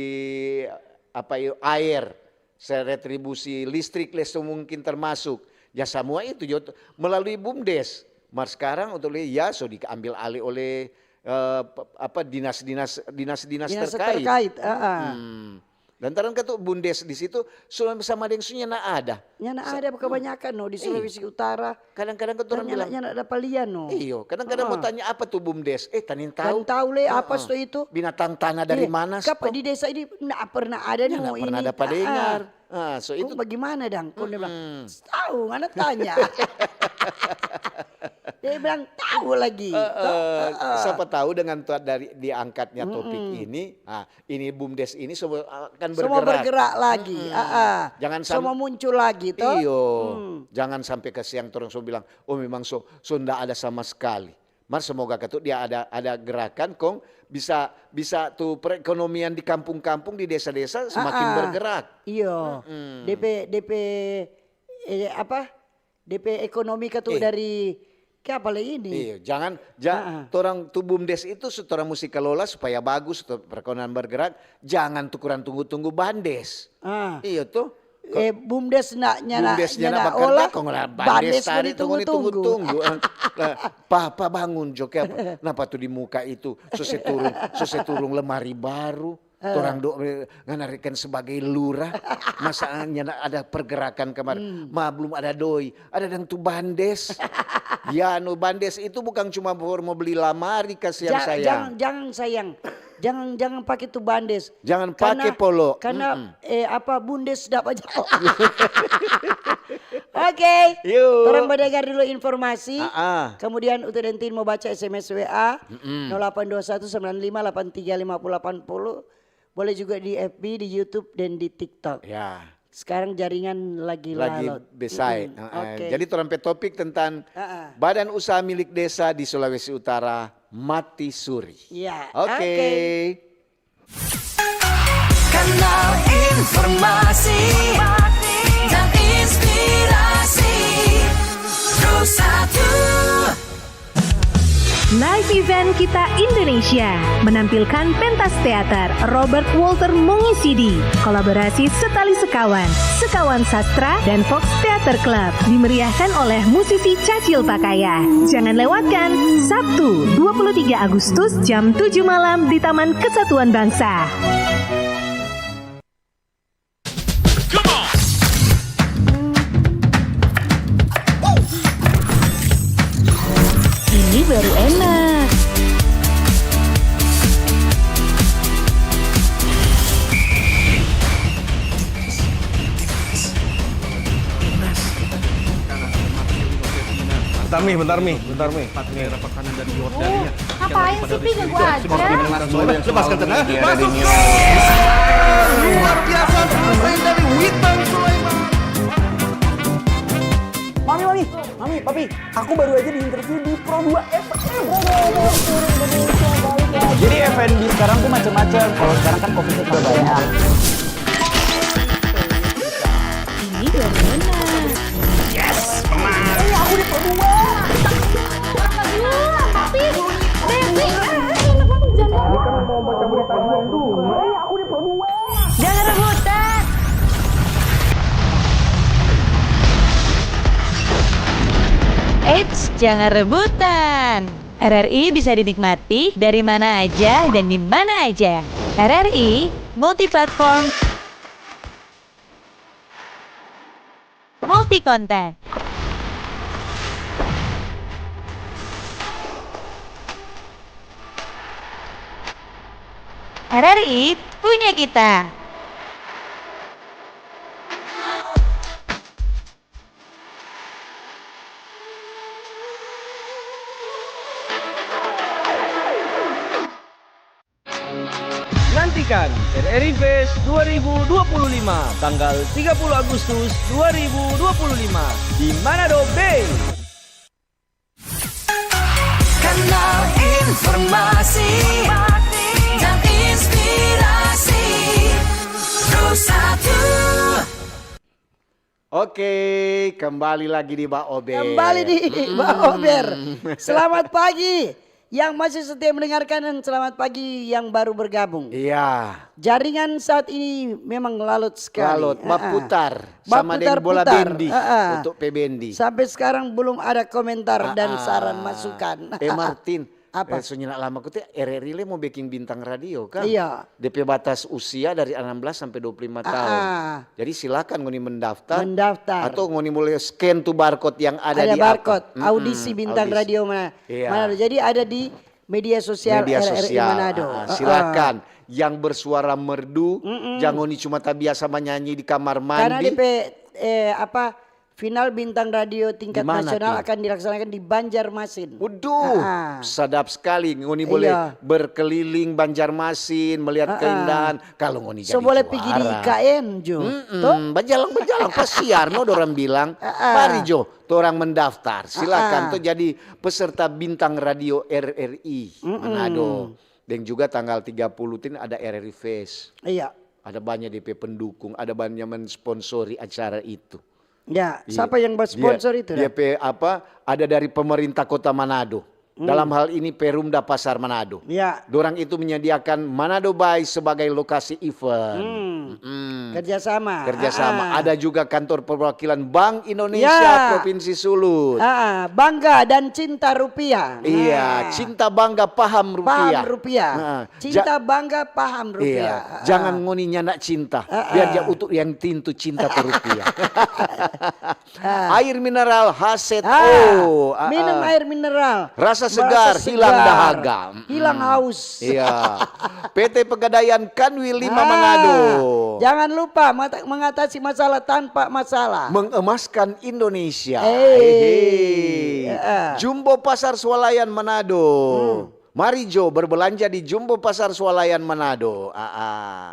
apa itu, air, se-, retribusi listrik, listrik mungkin termasuk. Ya, samua itu jo t-, melalui BUMDes. Mar skarang untuk li-, ya, so diambil alih oleh, eh, p-, apa, dinas-dinas, dinas-dinas terkait. Dinas terkait, heeh. Hmm. Lantaran katu BUMDes di situ so sama deng so nyanda ada. Nyanda ada, kebanyakan no di Sulawesi Utara. Kadang-kadang katu orang bilang, nyanda dapa lia no. Iyo, kadang-kadang mau tanya apa tu BUMDes? Eh, tanin tahu. Tanin tahu le, apa sto itu? Binatang tanah dari mana sto? Kapa di desa ini nda pernah ada no ini. Nda pernah dapa dengar. Ah, so itu. Kong bagimana dang? Kong dia bilang, "Tahu, ngana tanya." Dia bilang, "Tahu lagi." Eh, eh, siapa tahu dengan tu-, dari diangkatnya topik ini, ah, ini BUMDes ini semua akan bergerak. Semua bergerak lagi, heeh. Jangan sampai muncul lagi, toh? Iyo. Jangan sampai kasiang torang so bilang, "Oh, memang so, so nda ada sama sekali." Mar semoga katu dia ada, ada gerakan kong bisa, bisa tu perekonomian di kampung-kampung, di desa-desa semakin bergerak. Iyo. Mm-mm. D P, D P, eh, apa? D P ekonomi katu dari, ke apa le ini? Iyo, jangan, ja-, torang tu BUMDes itu su-, torang musti kelola supaya bagus, tu perekonomian bergerak. Jangan tu kurang tunggu-tunggu BANDES. Ah. Iyo tu. Eh, BUMDes nda, nyanda, BUMDES nyanda olah, kong la BANDES tadi tunggu-tunggu. Tunggu-tunggu. Eh, papa bangun jo ke apa? Napa tu di muka itu? So se turung, so se turung lemari baru. Torang do, eh, ngana reken sebagai lurah, masa nyanda ada pergerakan kamari? Ma belum ada doi, ada dang tu BANDES. Ya, no, BANDES itu bukan cuma for mo beli lamari, kasiang sayang. Jang, jang, jang sayang. Jang, jang pake tu BANDES. Jangan pake polo. Karena, eh, apa, BUMDES dapa jalan. Oke. Torang badengar dulu informasi. Kemudian Uta deng Tin mo baca S M S W A nol delapan dua satu sembilan lima delapan tiga lima puluh delapan puluh. Boleh juga di F B, di YouTube, dan di TikTok. Ya. Sekarang jaringan lagi lalot. Lagi besai. Heeh. Oke. Jadi torang pe topik tentang badan usaha milik desa di Sulawesi Utara mati suri. Ya, oke. Kanal informasi dan inspirasi. Pro satu. Live event Kita Indonesia menampilkan pentas teater Robert Walter Mongisidi, kolaborasi Setali Sekawan, Sekawan Sastra, dan Fox Theater Club, dimeriahkan oleh musisi Cacil Pakaya. Jangan lewatkan, Sabtu, dua puluh tiga Agustus, jam tujuh malam di Taman Kesatuan Bangsa. Ini baru enak. Bentar, Mi, bentar, Mi, bentar, Mi. Empat daerah pertahanan dari Yordania. Ngapain sih, Pi? Ganggu aja. Lepaskan tengah. Masuk gol. Luar biasa, selesai dari Witan Sulaiman. Mami, Mami, Mami, Papi, aku baru aja diinterview di Pro dua F M. Jadi F N B sekarang tuh macam-macam. Kalau sekarang kan covid-nya tambah banyak. Ini baru menang. Yes, menang. Eh, aku di Pro dua. Tapi, Devi, eh, eh, enak banget, jangan. Ini kan mau baca berita doang dulu. Eh, aku di Pro dua. Jangan rebutan. Eits, jangan rebutan. R R I bisa dinikmati dari mana aja dan di mana aja. R R I multiplatform, multikonten. R R I punya kita. Nanti Kan R R I Fest dua ribu dua puluh lima, tanggal tiga puluh Agustus dua ribu dua puluh lima di Manado Bay. Kanal informasi dan inspirasi Pro satu. Oke, kembali lagi di Ba Ober. Kembali di Ba Ober. Selamat pagi yang masih setia mendengarkan dan selamat pagi yang baru bergabung. Iya. Jaringan saat ini memang lalot sekali. Lalot, ah, ah, baputar sama deng bola bendi. Ah, ah. Untuk pe bendi. Sampai sekarang belum ada komentar dan, ah, ah, saran masukan. Eh, Martin, apa? Eh, so nyanda lama kote R R I le mo beking bintang radio, kan? Iya. Depe batas usia dari enam belas sampe dua puluh lima tahun. Ah, ah. Jadi silakan ngoni mendaftar. Mendaftar. Atau ngoni boleh scan tu barcode yang ada di apa. Ada barcode, mm-mm, audisi bintang radio mana. Iya. Mana? Jadi ada di media sosial R R I Manado. Media sosial, ah, ah. Heeh. Silakan. Yang bersuara merdu, mm-mm, jang ngoni cuma tabiasa manyanyi di kamar mandi. Karena depe, eh, apa, final bintang radio tingkat nasional akan dilaksanakan di Banjarmasin. Waduh, ah, ah, sadap sekali. Ngoni boleh, iya, berkeliling Banjarmasin, melihat, ah, ah, keindahan. Kalau ngoni jadi juara. So boleh pigi di I K N jo. Mm-mm, toh? Bajalang-bajalang, pasiar no dorang bilang. Ah, ah. Mari jo, torang mendaftar. Silakan, ah, ah, to jadi peserta bintang radio R R I, mm-mm, Manado. Deng juga tanggal tiga puluh tin ada R R I Fest. Iya. Ada banyak depe pendukung, ada banyak mensponsori acara itu. Ya, iya. Sapa yang basponsor itu, dia dah? Dia pe apa, ada dari pemerintah Kota Manado. Hmm. Dalam hal ini Perumda Pasar Manado. Ya. Dorang itu menyediakan Manado Bay sebagai lokasi event. Hmm. Mm-mm. Kerjasama. Kerjasama. Ah, ah. Ada juga kantor perwakilan Bank Indonesia, ya, Provinsi Sulut. Ah, ah. Bangga dan cinta rupiah. Iya, nah, cinta bangga paham rupiah. Paham rupiah. Nah, cinta ja-, bangga paham rupiah. Iya, ah, ah, jangan ngoni nyanda cinta. Ah, biar ja ah. Utuk yang tintu cinta tu rupiah. Ah. Air mineral H Z O. Ah, ah, minum air mineral. Rasa segar, hilang dahaga. Hilang haus. Iya. P T Pegadaian Kanwil lima Manado. Jangan lupa mata-, mengatasi masalah tanpa masalah. Mengemaskan Indonesia. Eh, hehe. Heeh. Jumbo Pasar Swalayan Manado. Hmm. Mari jo berbelanja di Jumbo Pasar Swalayan Manado. Ah, ah.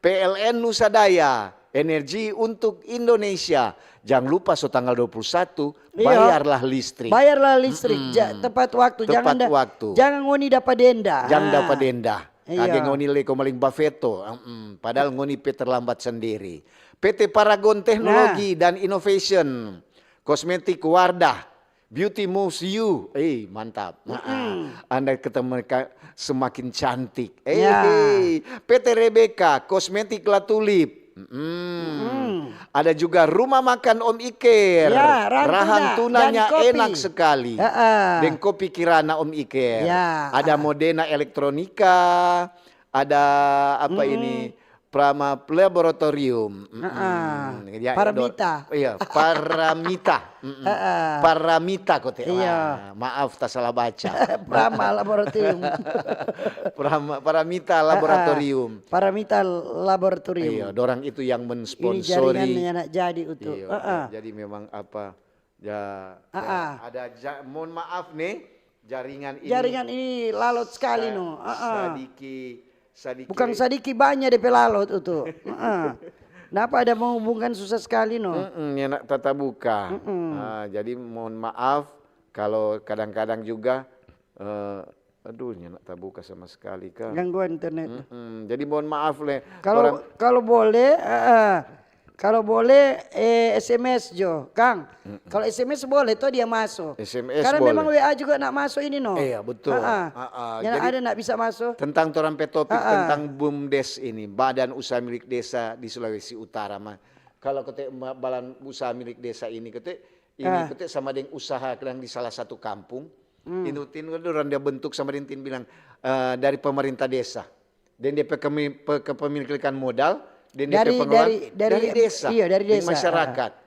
P L N Nusa Daya, energi untuk Indonesia. Jang lupa so tanggal dua puluh satu, iya, bayarlah listrik. Bayarlah listrik, mm-mm, ja-, tepat waktu. Tepat waktu. Jangan da-, jangan ngoni dapa denda. Jang dapa denda. Ah. Iya. Kage ngoni leko maling bafeto. Mm-mm. Padahal ngoni pe terlambat sendiri. P T Paragon Teknologi, nah, dan Innovation, Kosmetik Wardah, Beauty moves you. Eh, mantap. Nah, mm-mm, anda ketemu mereka semakin cantik. Eh, ya. P T Rebecca, kosmetik La Tulip. Mm-mm. Mm-mm. Ada juga rumah makan Om Iker. Ya, rahang tuna, rahang tunanya dan kopi. Enak sekali. Heeh. Deng kopi Kirana Om Iker. Ya. Ada Modena Elektronika. Ada apa ini? Mm-mm. Prama Laboratorium. Mm-mm. Ah, ya, Paramita. Iya, Paramita. Mm-mm. Ah, ah. Paramita kote. Iya. Wah, maaf, ta salah baca. Prama Laboratorium. Prama, Paramita Laboratorium. Ah, ah. Paramita Laboratorium. Iya, dorang itu yang mensponsori. Ini jaringannya nak jadi itu. Iya, ah, ah, jadi memang apa, ya, ah, ya, ah, ada ja-, mohon maaf nih, jaringan ini. Jaringan ini lalot sekali, sa-, no. Ah, ah. Sadiki, sadiki. Bukan sadiki, banya depe lalot itu. Ah, ah. Napa ada menghubungkan susah sekali, no? Mm-mm, ya nak tata buka. Mm-mm. Ah, jadi mohon maaf kalau kadang-kadang juga, eh, aduh, nyanda tabuka sama sekali, Kak. Gangguan internet. Mm-mm. Jadi mohon maaf le. Kalau, orang kalau boleh, eh, eh, kalau boleh, eh, S M S jo, Kang. Mm-mm. Kalau S M S boleh, toh dia maso. S M S boleh. Karena memang W A juga nak maso ini, no. Iya, betul. Ah, ah. Ah, ah. Nyanda ada nak bisa maso. Jadi, tentang torang pe topik, ah, ah, tentang BUMDes ini, Badan Usaha Milik Desa di Sulawesi Utara, mah. Kalau kote ma-, badan usaha milik desa ini, kote ini, ah, kote sama deng usaha yang di salah satu kampung. Hmm. Itu tin, dorang dia bentuk sama deng tin bilang, eh, dari pemerintah desa. Deng dia pe kemi-, pe-, kepemilikan modal, deng dia pe pengelolaan dari, dari, dari, dari desa, iya, dari desa, masyarakat. Ah.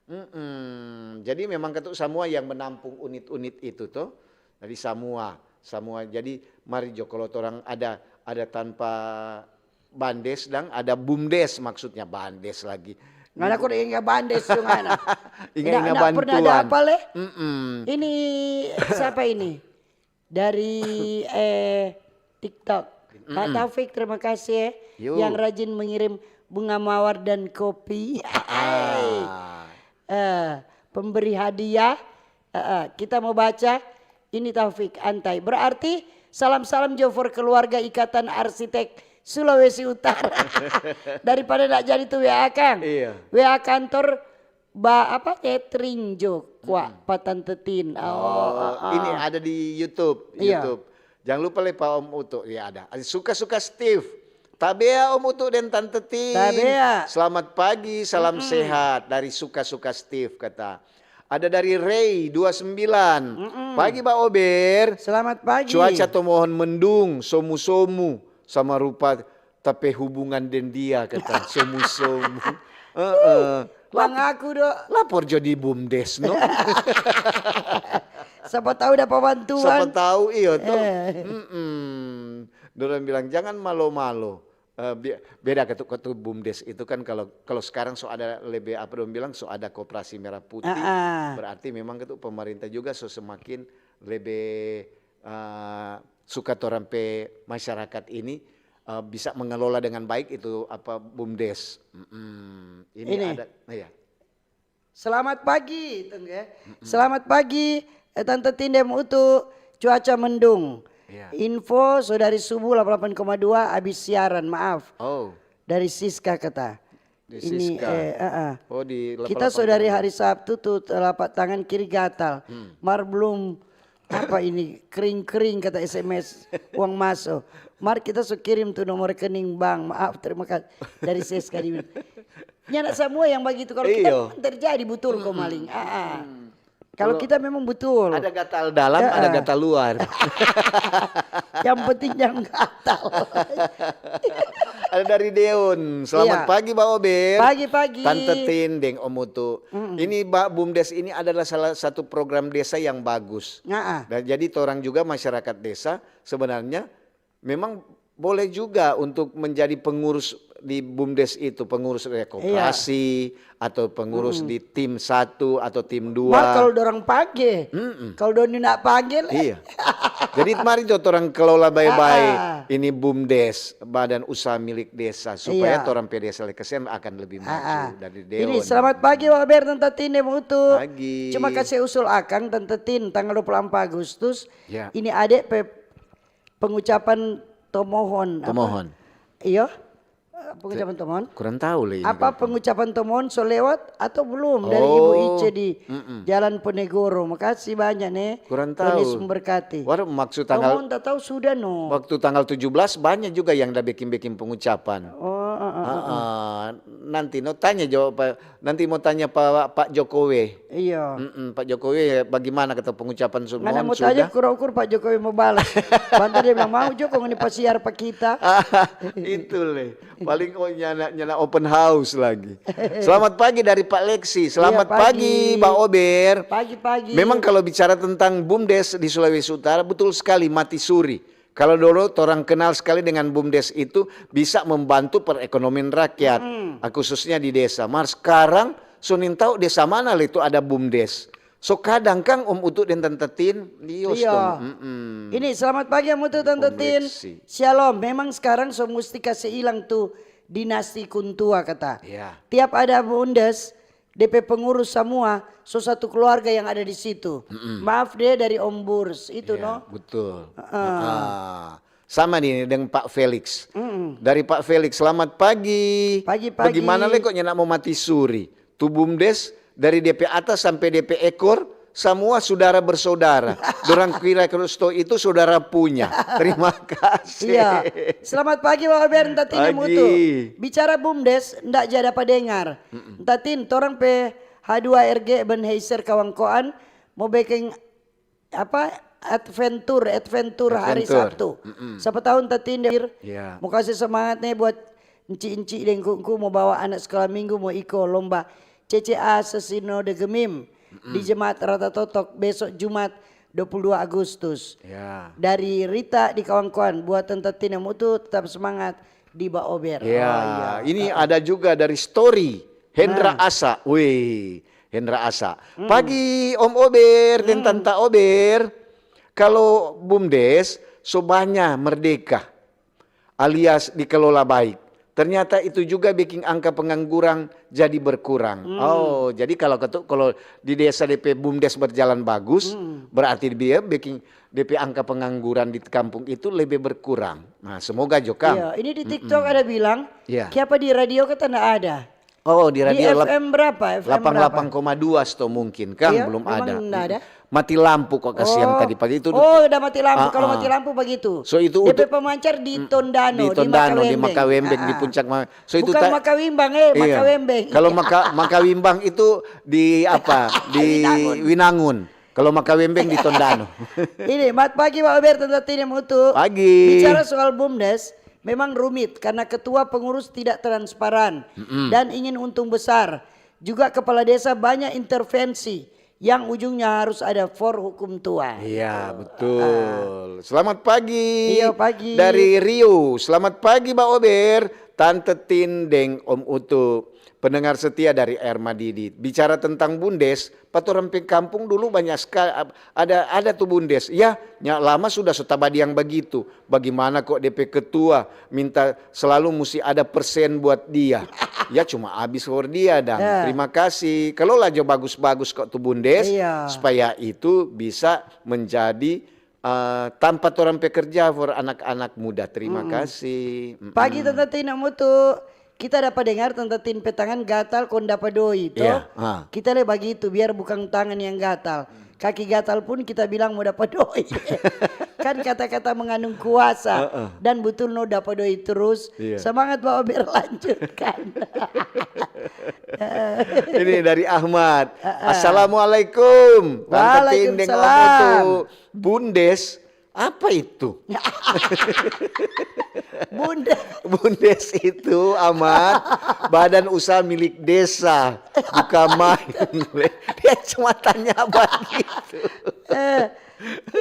Mm-mm. Jadi memang katu semua yang menampung unit-unit itu tuh. Jadi semua, semua. Jadi mari jo, kalau torang ada, ada tanpa bandes dang, ada bumdes, maksudnya bandes lagi. Ngana kok inga bandes tu ngana. Inga-inga bantuan. Nda pernah ada apa le? Mm-mm. Ini siapa ini? Dari, eh, TikTok. Kak Taufik, terima kasih ya, yang rajin mengirim bunga mawar dan kopi. Ah. Eh, pemberi hadiah. Eh, eh, kita mau baca ini, Taufik Antai. Berarti salam-salam jo for keluarga Ikatan Arsitek Sulawesi Utara. Daripada ndak jadi tu W A kang. Iya. W A kantor ba apa, catering jo kwa pa Tante Tin. Oh, oh, ah, ini ah. Ada di YouTube, iya. YouTube. Jangan lupa le pa Om Utu, ya ada. Suka-suka Steve. Tabea Om Utu dan Tante Tin. Tabea. Selamat pagi, salam sehat dari suka-suka Steve kata. Ada dari Ray dua sembilan. Pagi Ba Ober. Selamat pagi. Cuaca tomohon mendung, somu-somu sama rupa tapi hubungan deng dia kata somu-somu. Heeh. Mang aku do. Lapor jo di bumdes no. Sapa tahu dapat bantuan. Sapa tahu iyo to. Eh. Mm-mm. Dorang bilang jangan malo-malo. Eh, be-, beda ketu, ketu bumdes itu kan kalau kalau sekarang so ada lebe apa dong bilang so ada koperasi merah putih. Ah, ah. Berarti memang ketu pemerintah juga so semakin lebe eh, suka torang pe masyarakat ini eh, bisa mengelola dengan baik itu apa bumdes. Mm-mm. Ini ini ada ya. Selamat pagi, Tengge. Selamat pagi, eh, Tante Tindem Utu. Cuaca mendung. Iya. Info so dari subuh delapan koma dua abis siaran, maaf. Oh. Dari Siska kata. Di ini Siska. Eh, eh, eh. Oh, di Kita so dari hari Sabtu tu telapak tangan kiri gatal. Hmm. Mar belum apa ini kering-kering kata S M S uang maso. Mar kita so kirim tu nomor rekening bank. Maaf, terima kasih dari Siska di Nyana semua yang bagitu. Kalau kita memang terjadi betul kok maling. Ah, ah. Kalau kita memang betul. Ada gatal dalam, ada gatal luar. Yang penting jangan gatal. Ada dari Deon. Selamat pagi, Ba Ober. Pagi-pagi. Tante Tin deng Om Utu. Ini, Ba, bumdes ini adalah salah satu program desa yang bagus. Nah, ah. Dan jadi torang juga masyarakat desa sebenarnya memang boleh juga untuk menjadi pengurus di bumdes itu, pengurus rekoperasi atau pengurus di tim satu atau tim dua. Mar kalau dorang page, kalau dorang ndak page, iya. Jadi mari jo torang kelola bae-bae ini bumdes, badan usaha milik desa, supaya torang pe desa le kasihan akan lebih maju dari Deon. Ini selamat pagi, Wa Ber, Tante Tin deng Utu. Pagi. Cuma kasih usul akang, Tante Tin, tanggal dua puluh empat Agustus, ini ade pe pengucapan tomohon. Tomohon. Iyo. Eh, pengucapan tomohon. Kurang tahu le ini. Apa pengucapan tomohon so lewat atau belum dari Ibu Ice di Jalan Ponegoro? Makasih banyak ne. Kurang tahu. Tuhan Yesus memberkati. Waduh, maksud tanggal tomohon tak tahu sudah no. Waktu tanggal tujuh belas banyak juga yang ada bikin-bikin pengucapan. Oh, uh, uh, uh, uh. Nanti no tanya jawab Nanti mau tanya pa Pak Jokowi. Iya. Mm-mm, Pak Jokowi, bagaimana kata pengucapan semua? Ngana mau tanya, kura-kura Pak Jokowi mau balas. Banta dia bilang, "Mau Joko ngoni pasiar pa kita." Itu le. Paling oh nyana, nyana open house lagi. Selamat pagi dari Pak Lexi. Selamat pagi, Pak Ober. Pagi-pagi. Memang kalau bicara tentang bumdes di Sulawesi Utara, betul sekali, mati suri. Kalau dulu torang kenal sekali dengan bumdes itu bisa membantu perekonomian rakyat, khususnya di desa. Mar skarang so nintau desa mana le tu ada bumdes. So kadang kang Om Utu deng Tante Tin, lios dong. Mm-mm. Ini selamat pagi Om Utu, Tante Tin. Shalom. Memang skarang so musti kase ilang tu dinasti kuntua kata. Iya. Tiap ada bumdes, de pe pengurus samua, so satu keluarga yang ada di situ. Mm-mm. Maaf deh dari Om Burs, itu no. Iya, betul. Heeh. Sama nih dengan Pak Felix. Mm-mm. Dari Pak Felix, selamat pagi. Pagi-pagi. Bagaimana le kok nyanda mau mati suri? Tu bumdes dari de pe atas sampe de pe ekor, samua sudara bersaudara. Dorang kira Kristo itu sudara punya. Terima kasih. Iya. Selamat pagi, Wa Ber, Tante Tin deng Utu. Bicara bumdes, ndak ja dapa dengar. Tante Tin, torang pe H dua R G Ebenezer Kawangkoan mo beking apa, adventure, adventure hari Sabtu. Sapa tahu Tante Tin deng Utu mo kase semangat ne buat enci-enci deng kungku mo bawa anak sekolah minggu mo iko lomba C C A Sesinode Gemim di Jemaat Rata Totok besok Jumat dua puluh dua Agustus. Ya. Dari Rita di Kawangkoan, buat Tante Tin deng Utu tetap semangat di Ba Ober. Ya, ini ada juga dari Story, Hendra Asa. Wih, Hendra Asa. Pagi Om Ober deng Tanta Ober. Kalo bumdes so banya merdeka. alias dikelola baik. Ternyata itu juga bikin angka pengangguran jadi berkurang. Oh, jadi kalau ketu-, kalau di desa D P BUMDes berjalan bagus, berarti dia bikin D P angka pengangguran di kampung itu lebih berkurang. Nah, semoga jo, Kang. Iya, ini di TikTok ada bilang, iya, kiapa di radio kata ndak ada? Oh, di radio F M berapa? F M berapa? Delapan puluh delapan koma dua sto mungkin, Kang, iya, belum ada. Ndak ada. Mati lampu kok, kasihan, oh, tadi pagi itu. Oh, udah mati lampu. Ah, kalau mati lampu begitu. So, itu D P untuk pemancar di Tondano, di Tondano, di Makawembeng. Makawembeng, di puncak Ma-, so, itu bukan ta-, Makawimbang, eh, iya. Makawembeng. Kalau Maka-, Makawimbang itu di apa? Di Winangun. Winangun. Kalau Makawembeng di Tondano. Ini, mat pagi, Pak Ober, Tanta Tin deng Om Utu. Pagi. Bicara soal BUMDes, memang rumit karena ketua pengurus tidak transparan dan ingin untung besar. Juga kepala desa banyak intervensi yang ujungnya harus ada for hukum tua. Iya, betul. Selamat pagi. Iya, pagi. Dari Rio. Selamat pagi, Ba Ober, Tante Tin, deng Om Utu. Pendengar setia dari Air Madidi. Bicara tentang BUMDes, pa torang pe kampung dulu banyak sekali, ada, ada tu BUMDes. Ya, nya lama sudah so tabadiang bagitu. Bagimana kok de pe ketua minta selalu musti ada persen buat dia? Ya, cuma abis for dia dang. Ya. Terima kasih. Kelola jo bagus-bagus kok tu BUMDes, iya, supaya itu bisa menjadi, eh, tampa torang pe kerja for anak-anak muda. Terima kasih. Pagi, Tanta Tin, Om Utu. Kita dapa dengar Tanta Tin pe tangan gatal kong dapa doi, to? Iya, ha. Kita le bagitu, biar bukang tangan yang gatal. Kaki gatal pun kita bilang mo dapa doi. Kan kata-kata mengandung kuasa. Heeh. Dan butul no dapa doi terus. Iya. Semangat, Ba Ober, lanjutkan. Ini dari Ahmad. Heeh. Assalamualaikum. Tanta Tin deng Om Utu. Waalaikumsalam. BUMDes, apa itu? BUMDes. BUMDes itu, Ahmad, badan usaha milik desa. Bukan main. Dia cuma tanya begitu. Eh,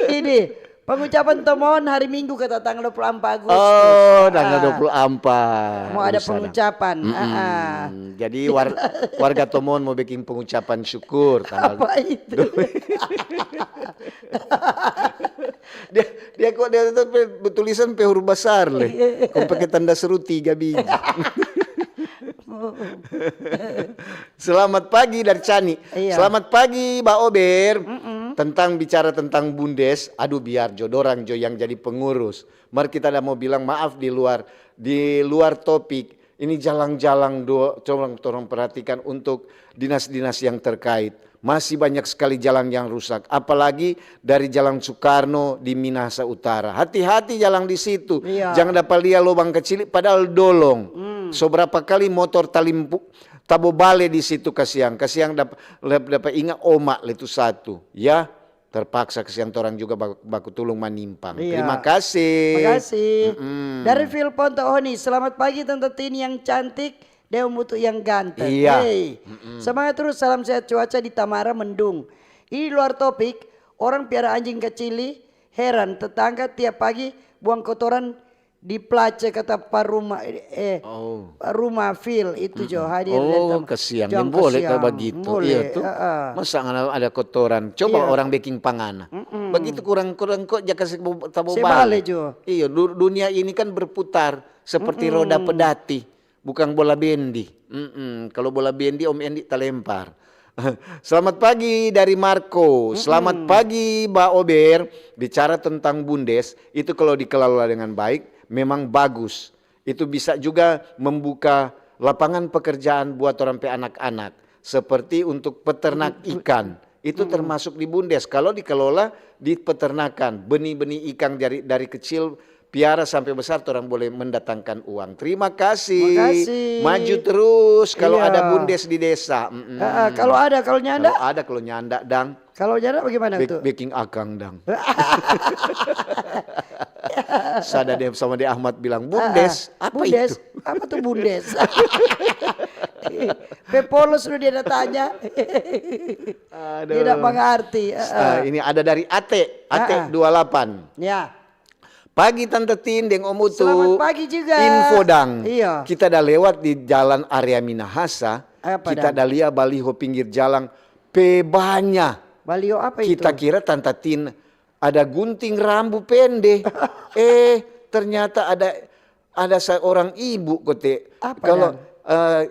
ini, pengucapan Tomon hari Minggu kata tanggal dua puluh empat Agustus. Oh, tanggal dua puluh empat. Mau ada pengucapan. Jadi war-, warga Tomon mau bikin pengucapan syukur tanggal. Apa itu? Dia, dia kok dia tuh pe, betulisan pe huruf basar le. Kong pake tanda seru tiga biji. Selamat pagi dari Cani. Iya. Selamat pagi, Ba Ober. Tentang, bicara tentang BUMDes, aduh, biar jo dorang jo yang jadi pengurus. Mar kita ada mau bilang maaf di luar, di luar topik. Ini jalang-jalang do-, coba torang perhatikan untuk dinas-dinas yang terkait. Masih banyak sekali jalang yang rusak, apalagi dari Jalan Soekarno di Minahasa Utara. Hati-hati jalang di situ. Iya. Jang dapa lia lobang kacili, padahal dolong. So berapa kali motor talimpu-, tabobale di situ, kasiang. Kasiang dap-, dap-, dapa inga oma le tu satu. Ya, terpaksa kasiang torang juga bak-, baku tulung manimpang. Iya. Terima kasih. Makasih. Dari Phil Ponto Oni, selamat pagi Tanta Tin yang cantik. Deng Om Utu yang ganteng. Iya. Hei. Semangat terus, salam sehat, cuaca di Tamara mendung. Ini luar topik, orang piara anjing kacili, heran, tetangga tiap pagi buang kotoran di place kata pa rumah, eh, pa rumah Phil itu jo hadir. Oh, kasiang. Deng boleh kata bagitu. Boleh, iya tu. Masa ngana ada kotoran? Coba orang beking pa ngana. Bagitu kurang-kurang kok ja kasi tabobale jo. Iya, du-, dunia ini kan berputar seperti roda pedati. Bukang bola bendi. Mm-mm. Kalau bola bendi, Om Endi talempar. Selamat pagi dari Marco. Selamat pagi, Ba Ober. Bicara tentang BUMDes, itu kalau dikelola dengan baik, memang bagus. Itu bisa juga membuka lapangan pekerjaan buat orang pe anak-anak, seperti untuk peternak ikan. Itu termasuk di BUMDes. Kalau dikelola di peternakan, benih-benih ikan dari, dari kecil piara sampe besar, torang boleh mendatangkan uang. Terima kasih. Makasih. Maju terus kalau ada BUMDes di desa. Mm-mm. Ah, ah, kalau ada, kalau nyanda? Kalau ada, kalau nyanda, dang. Kalau nyanda bagaimana tu? Beking akang, dang. Sada deh sama di Ahmad bilang, "BUMDes, apa itu?" Apa tu BUMDes? Pe polos lu dia tanya. Aduh. Dia tidak mengerti. Ah, ini ada dari Ate, Ate dua delapan. Ya. Pagi Tante Tin deng Om Utu. Selamat pagi juga. Info dang. Iya. Kita ada lewat di jalan area Minahasa. Apa, kita ada lia baliho pinggir jalan pe banya. Baliho apa itu? Kita kira Tante Tin ada gunting rambu pende. Eh, ternyata ada Ada seorang ibu kote. Apa kalau, dang? Eh,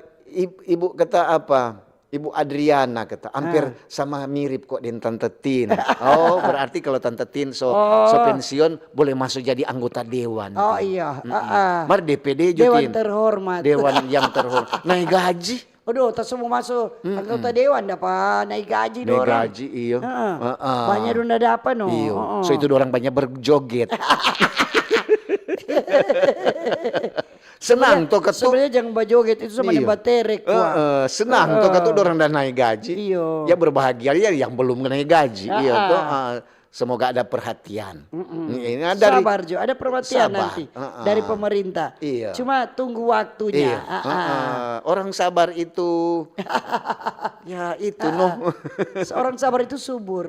ib-, ibu kata apa? Ibu Adriana kata, "Hampir sama mirip kok deng Tante Tin." Oh, berarti kalau Tante Tin so, so pensiun, boleh masuk jadi anggota dewan. Oh, iya. Mar D P D jo, Tin. Dewan terhormat. Dewan yang terhormat. Naik gaji. Aduh, ta so mo maso anggota dewan dapa naik gaji dorang. Naik gaji, iyo. Heeh. Heeh. Banya dong da dapa no. Iyo. Heeh. So itu dorang banya berjoget. Senang to katu. Sebenarnya jangan bajoget, itu sama deng baterek. Heeh, senang to katu dorang da naik gaji. Iyo. Ya berbahagia ya yang belum naik gaji. Iyo to. Heeh. Semoga ada perhatian. Ini ada dari sabar jo, ada perhatian nanti dari pemerintah. Iya. Cuma tunggu waktunya. Iya. Orang sabar itu, ya itu no. Seorang sabar itu subur.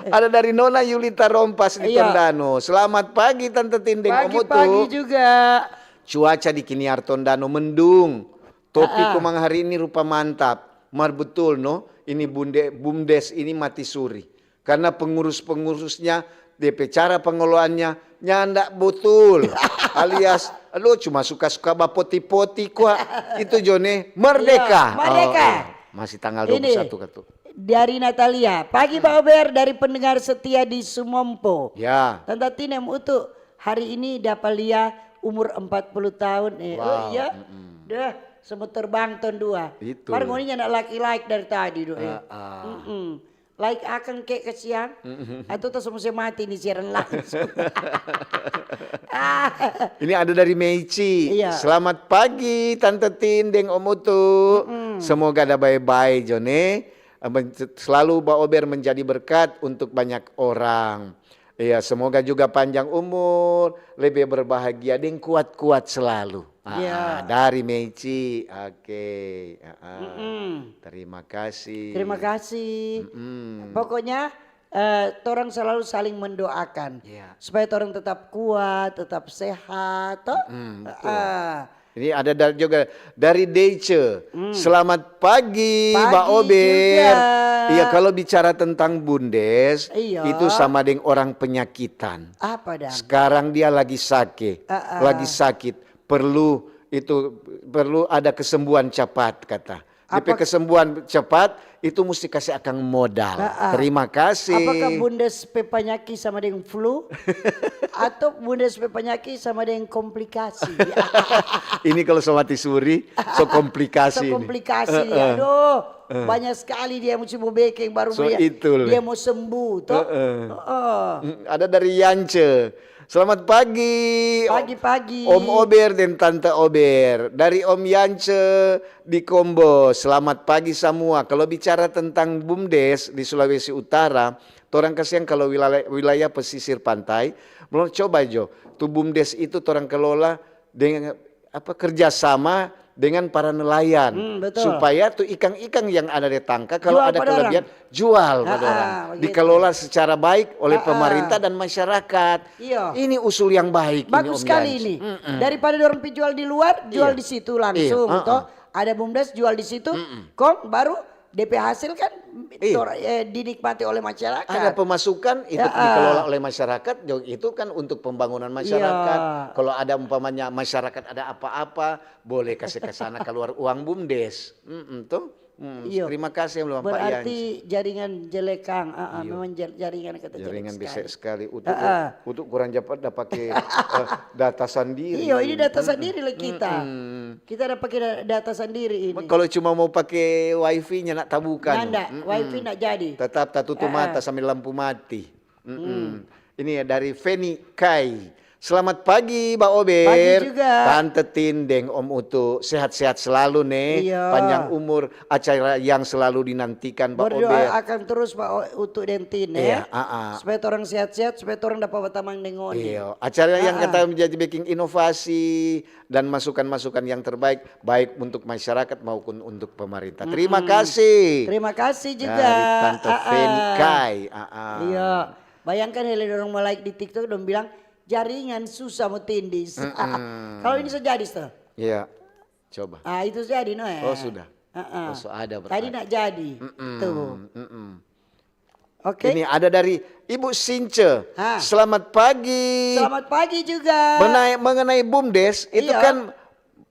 Ada dari Nona Yulita Rompas di Tondano. Selamat pagi Tante Tin deng Om Utu. Pagi-pagi juga. Cuaca di Kiniar Tondano mendung. Topi komang hari ini rupa mantap. Mar betul no, ini bunde-, bumdes ini mati suri. Karena pengurus-pengurusnya, depe cara pengelolaannya nyanda betul. Alias, aduh, cuma suka-suka bapoti-poti kwa. Itu jo ne, merdeka. Iya, merdeka. Oh, iya. Masih tanggal dua puluh satu katu. Ini dari Natalia. Pagi, Pak Ober, dari pendengar setia di Sumompo. Ya. Tanta Tinem Utu, hari ini dapa lia umur empat puluh tahun, eh. Oh, iya. Dah, semua terbang ton dua. Itu. Mar ngoni nyanda like-like dari tadi, do, eh. Like akang ke kasiang, atau ta so mesti mati ni siaran langsung. Ini ada dari Meici. Iya. Selamat pagi, Tante Tin deng Om Utu. Semoga ada bae-bae jo ne. Men-, selalu Ba Ober menjadi berkat untuk banyak orang. Iya, semoga juga panjang umur, lebih berbahagia, deng kuat-kuat selalu. Ah, iya. Dari Meici. Oke. Ah, ah. Terima kasih. Terima kasih. Pokoknya, eh, torang selalu saling mendoakan. Iya. Supaya torang tetap kuat, tetap sehat, toh? Betul. Ah. Ini ada da-, juga dari Deice. Selamat pagi, Ba Ober. Pagi juga. Iya, kalau bicara tentang bundes, iya, itu sama deng orang penyakitan. Apa dang? Sekarang dia lagi sake, lagi sakit. Perlu itu, perlu ada kesembuhan capat, kata. Depe kesembuhan cepat, itu musti kase akang modal. Terima kasih. Apakah bundes pe panyaki sama deng flu? Atau bundes pe panyaki sama deng komplikasi? Ini kalau so mati suri, so komplikasi ini. So komplikasi dia. Aduh, banyak sekali dia musti mo bekeng baru dia, dia mo sembuh, toh. Ada dari Yance. Selamat pagi, pagi-pagi. Om Ober deng Tante Ober. Dari Om Yance di Kombo. Selamat pagi samua. Kalau bicara tentang bumdes di Sulawesi Utara, torang kasiang kalau wilayah, wilayah pesisir pantai, belum coba jo. Tu bumdes itu torang kelola dengan apa, kerja sama dengan para nelayan, supaya tu ikang-ikang yang ada di tangka, kalau ada kelebihan, jual pa dorang. Dikelola secara baik oleh pemerintah dan masyarakat. Iya. Ini usul yang baik ini, Om Yans. Bagus sekali ini. Daripada dorang pi jual di luar, jual di situ langsung, toh. Ada bumdes, jual di situ, kong baru depe hasil kan dinikmati oleh masyarakat. Ada pemasukan, itu dikelola oleh masyarakat, itu kan untuk pembangunan masyarakat. Iya. Kalau ada umpamanya masyarakat ada apa-apa, boleh kase ka sana kaluar uang bumdes. Terima kasih, Pak Yans. Berarti jaringan jelek, Kang. Memang jaringan kata jelek sekali. Jaringan besek sekali. Utu, Utu kurang japat da pake, eh, data sandiri. Iyo, ini data sandiri lagi kita. Kita ada pake da-, data sandiri ini. Kalau cuma mau pake wifi-nya nak tabukan. Nanda, wifi nak jadi. Tetap tatutu mata sambil lampu mati. Ini ya dari Feni Kai. Selamat pagi, Ba Ober. Pagi juga. Tante Tin deng Om Utu, sehat-sehat selalu ne. Iya. Panjang umur, acara yang selalu dinantikan, Ba Ober. Berdoa akan terus, Ba O-, Utu deng Tin, ya. Iya. Supaya torang sehat-sehat, supaya torang dapa batamang deng ngoni. Iya. Acara yang kata menjadi bikin inovasi dan masukan-masukan yang terbaik, baik untuk masyarakat maupun untuk pemerintah. Terima kasih. Terima kasih juga. Dari Tante Feni Kai. Iya. Bayangkan hele dorang mo like di TikTok, dong bilang, "Jaringan susah mo tindis." Kalau ini so jadi, toh? Iya. Coba. Ah, itu jadi, no, ya? Oh, sudah. Oh, so ada berarti. Tadi nak jadi. Tuh. Oke. Ini ada dari Ibu Since. Ah. Selamat pagi. Selamat pagi juga. Mengenai, mengenai BUMDes, itu Iya. kan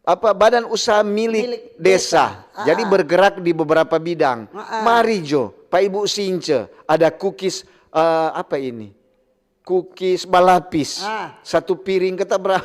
apa, badan usaha milik, Milik desa. desa. Ah, Jadi ah. Bergerak di beberapa bidang. Ah, ah. Mari jo, pa Ibu Since, ada kukis, eh, apa ini? Kukis balapis. Ah. Satu piring kata berapa?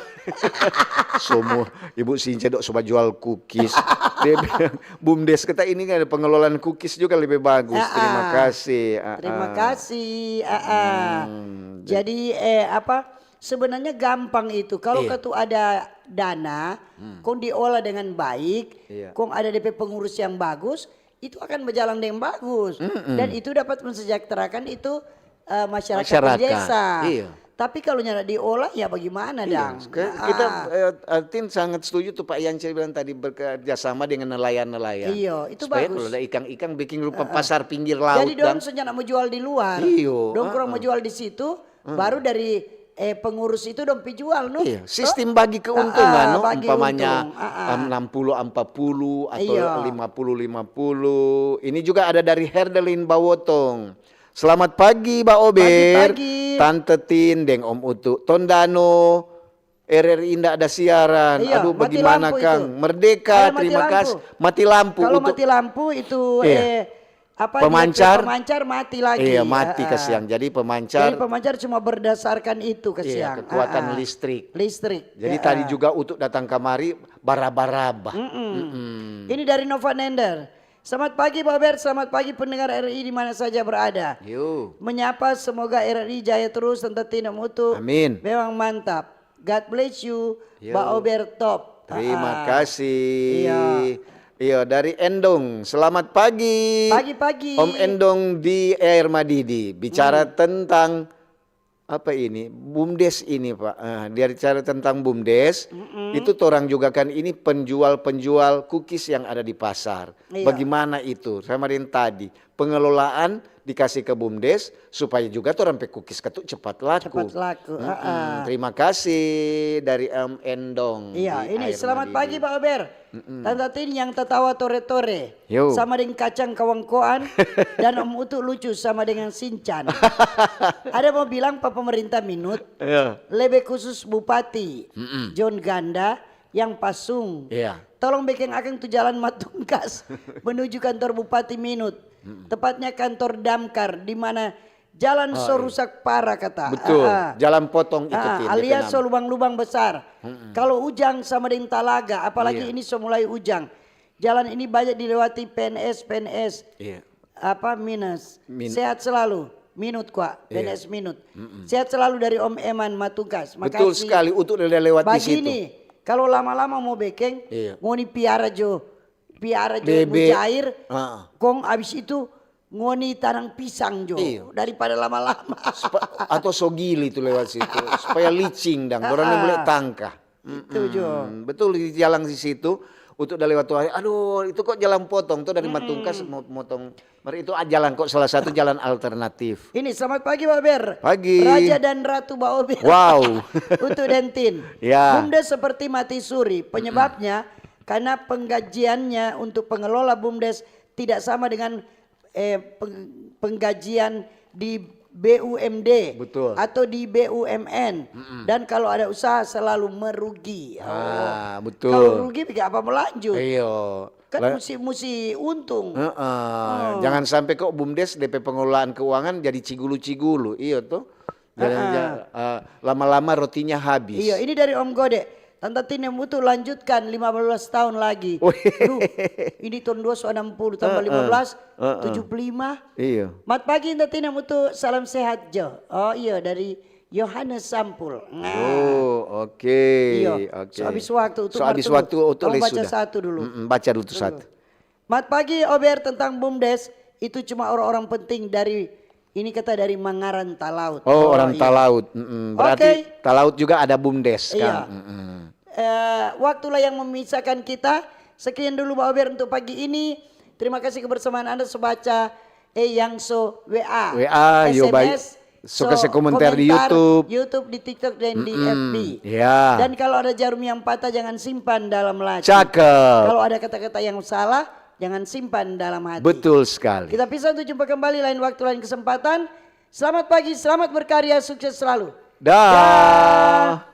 Semua Ibu Since dok coba jual kukis. Dia bilang, BUMDes kata ini kan ada pengelolaan kukis juga lebih bagus. Ah, Terima ah. kasih. Ah, Terima ah. kasih. Ah, ah. Hmm, Jadi eh apa? Sebenarnya gampang itu. Kalau Iya. katu ada dana, kong diolah dengan baik, Iya. kong ada D P pengurus yang bagus, itu akan berjalan dengan bagus. Mm-mm. Dan itu dapat mensejahterakan itu eh, masyarakat, Masyarakat, desa. Iya. Tapi kalau nyanda diolah, ya bagaimana dang? Ke- Ah. Kita eh, Tin sangat setuju tuh Pak Yance bilang tadi, bekerja sama dengan nelayan-nelayan. Iya, itu Supaya bagus. Kalau ada ikan-ikan bikin rupa pasar pinggir laut. Jadi dong Dan, so nyanda mau jual di luar. Iyo, Dong kurang ah, mau jual di situ, baru dari eh, pengurus itu dong pi jual no. Iya, To? sistem bagi keuntungan Ah, no, bagi umpamanya untung. Ah, ah. enam puluh empat puluh atau Iya. lima puluh lima puluh. Ini juga ada dari Herdelin Bawotong. Selamat pagi, Ba Ober. Pagi-pagi. Tante Tin deng Om Utu. Tondano, R R I nda ada siaran. Iya, Aduh, mati bagaimana, lampu Kang? Itu. Merdeka, Kalau mati terima lampu. kasih. Mati lampu. Kalau Utu. Mati lampu itu Iya. eh apa dia Pemancar. Pemancar mati lagi. Iya, mati Ah, ah. kasihan. Jadi pemancar. Jadi pemancar cuma berdasarkan itu kasihan. Iya, kekuatan Ah, ah. Listrik. Listrik. Jadi Ya, tadi ah. Juga Utu datang kamari baraba-raba. Ini dari Nova Nender. Selamat pagi Ba Ober, selamat pagi pendengar R R I di mana saja berada. Yo. Menyapa semoga R R I jaya terus, Tante Tin, Om Utu. Amin. Memang mantap. God bless you, Yo. Ba Ober top. Terima Ah. kasih. Iya. Iya, dari Endong. Selamat pagi. Pagi-pagi. Om Endong di Air Madidi. Bicara Hmm. Tentang apa ini? BUMDes ini, Pak. Eh, dia bicara tentang BUMDes. Itu torang juga kan ini penjual-penjual kukis yang ada di pasar. Iya. Bagaimana itu? Sama dengan tadi. Pengelolaan dikasih ke BUMDes supaya juga torang pe kukis katu cepat laku. Cepat laku, Mm-mm. ah, ah. Terima kasih dari Om Endong. Iya, di ini Air selamat Madidi. Pagi Pak Ober. Tanta Tin yang tatawa tore-tore. Yo. Sama dengan kacang kawangkoan dan Om Utu lucu sama dengan Sincan. Ada mau bilang pa pemerintah minut, Iya. lebe khusus Bupati John Ganda yang pasung. Iya. Tolong bekeng akang tu jalan Matungkas menuju kantor Bupati Minut. Tepatnya kantor Damkar di mana jalan so rusak parah kata. Betul. Ah, ah. Jalan potong itu, Ah, Tin, alias D P enam. So lubang-lubang besar. Kalau ujang sama deng talaga, apalagi Iya. Ini so mulai ujang. Jalan ini banyak dilewati P N S, P N S. Iya. Apa minus? Min- Sehat selalu. Minut kwa, Iya. P N S Minut. Sehat selalu dari Om Eman Matungkas. Betul Makasih. Sekali, Utu udah lewat di situ. Bagini, kalau lama-lama mau bekeng, Iya. ngoni piara jo, piara jo Bebe. Mujair. Ah. Kong abis itu ngoni tanang pisang jo Iya. daripada lama-lama. Supa- atau sogili tu lewat situ supaya licing dang, orang yang Ah, boleh ah. tangka. Itu jo. Hmm, betul di jalan di situ, Utu udah lewat tuh. Aduh, itu kok jalan potong tuh dari Matungkas mau motong. Mar itu ah, jalan kok salah satu jalan alternatif. Ini selamat pagi Baober. Pagi. Raja dan Ratu Baober. Wow. Untuk Dentin. Ya. Bumdes seperti mati suri. Penyebabnya karena penggajiannya untuk pengelola Bumdes tidak sama dengan eh, peng- penggajian di B U M D Betul. Atau di B U M N. Dan kalau ada usaha selalu merugi. Ah, Oh. betul. Kalau rugi bikin apa mau lanjut? Iya. Kan La- mesti mesti untung. Heeh. Jangan sampai kok Bumdes D P pengelolaan keuangan jadi cigulu-cigulu, iya tuh. Jangan Heeh. ja- eh, lama-lama rotinya habis. Iya, ini dari Om Gode. Tanta Tin yang butuh lanjutkan lima belas tahun lagi. Wih. Duh, ini tahun dua ratus enam puluh tambah Heeh. lima belas, Heeh. tujuh puluh lima. Iya. Mat pagi Tanta Tin yang butuh salam sehat jo. Oh iya dari Yohanes Sampul. Nah. Oh, oke. Iya. Oke. So habis waktu, untuk So habis Martulu. Waktu, Utu Tolong les baca sudah. Satu dulu. Mm-mm, baca dulu tuh satu. Mat pagi Ober tentang Bumdes itu cuma orang-orang penting dari ini kata dari Mangaran Talaut. Oh, orang Iya. Talaut. Mm-mm. Berarti Oke. Talaut juga ada Bumdes Iya. kan. Mm-mm. Eh, waktulah yang memisahkan kita. Sekian dulu Baober untuk pagi ini. Terima kasih kebersamaan Anda sebaca eh yang so W A. W A, yo, baik. S M S, So, kasih komentar di YouTube. YouTube, di TikTok dan di Mm-mm. F B. Ya. Dan kalau ada jarum yang patah jangan simpan dalam laci. Cakep. Kalau ada kata-kata yang salah, Jangan simpan dalam hati. Betul sekali. Kita pisah untuk jumpa kembali lain waktu, lain kesempatan. Selamat pagi, selamat berkarya, sukses selalu. Dah.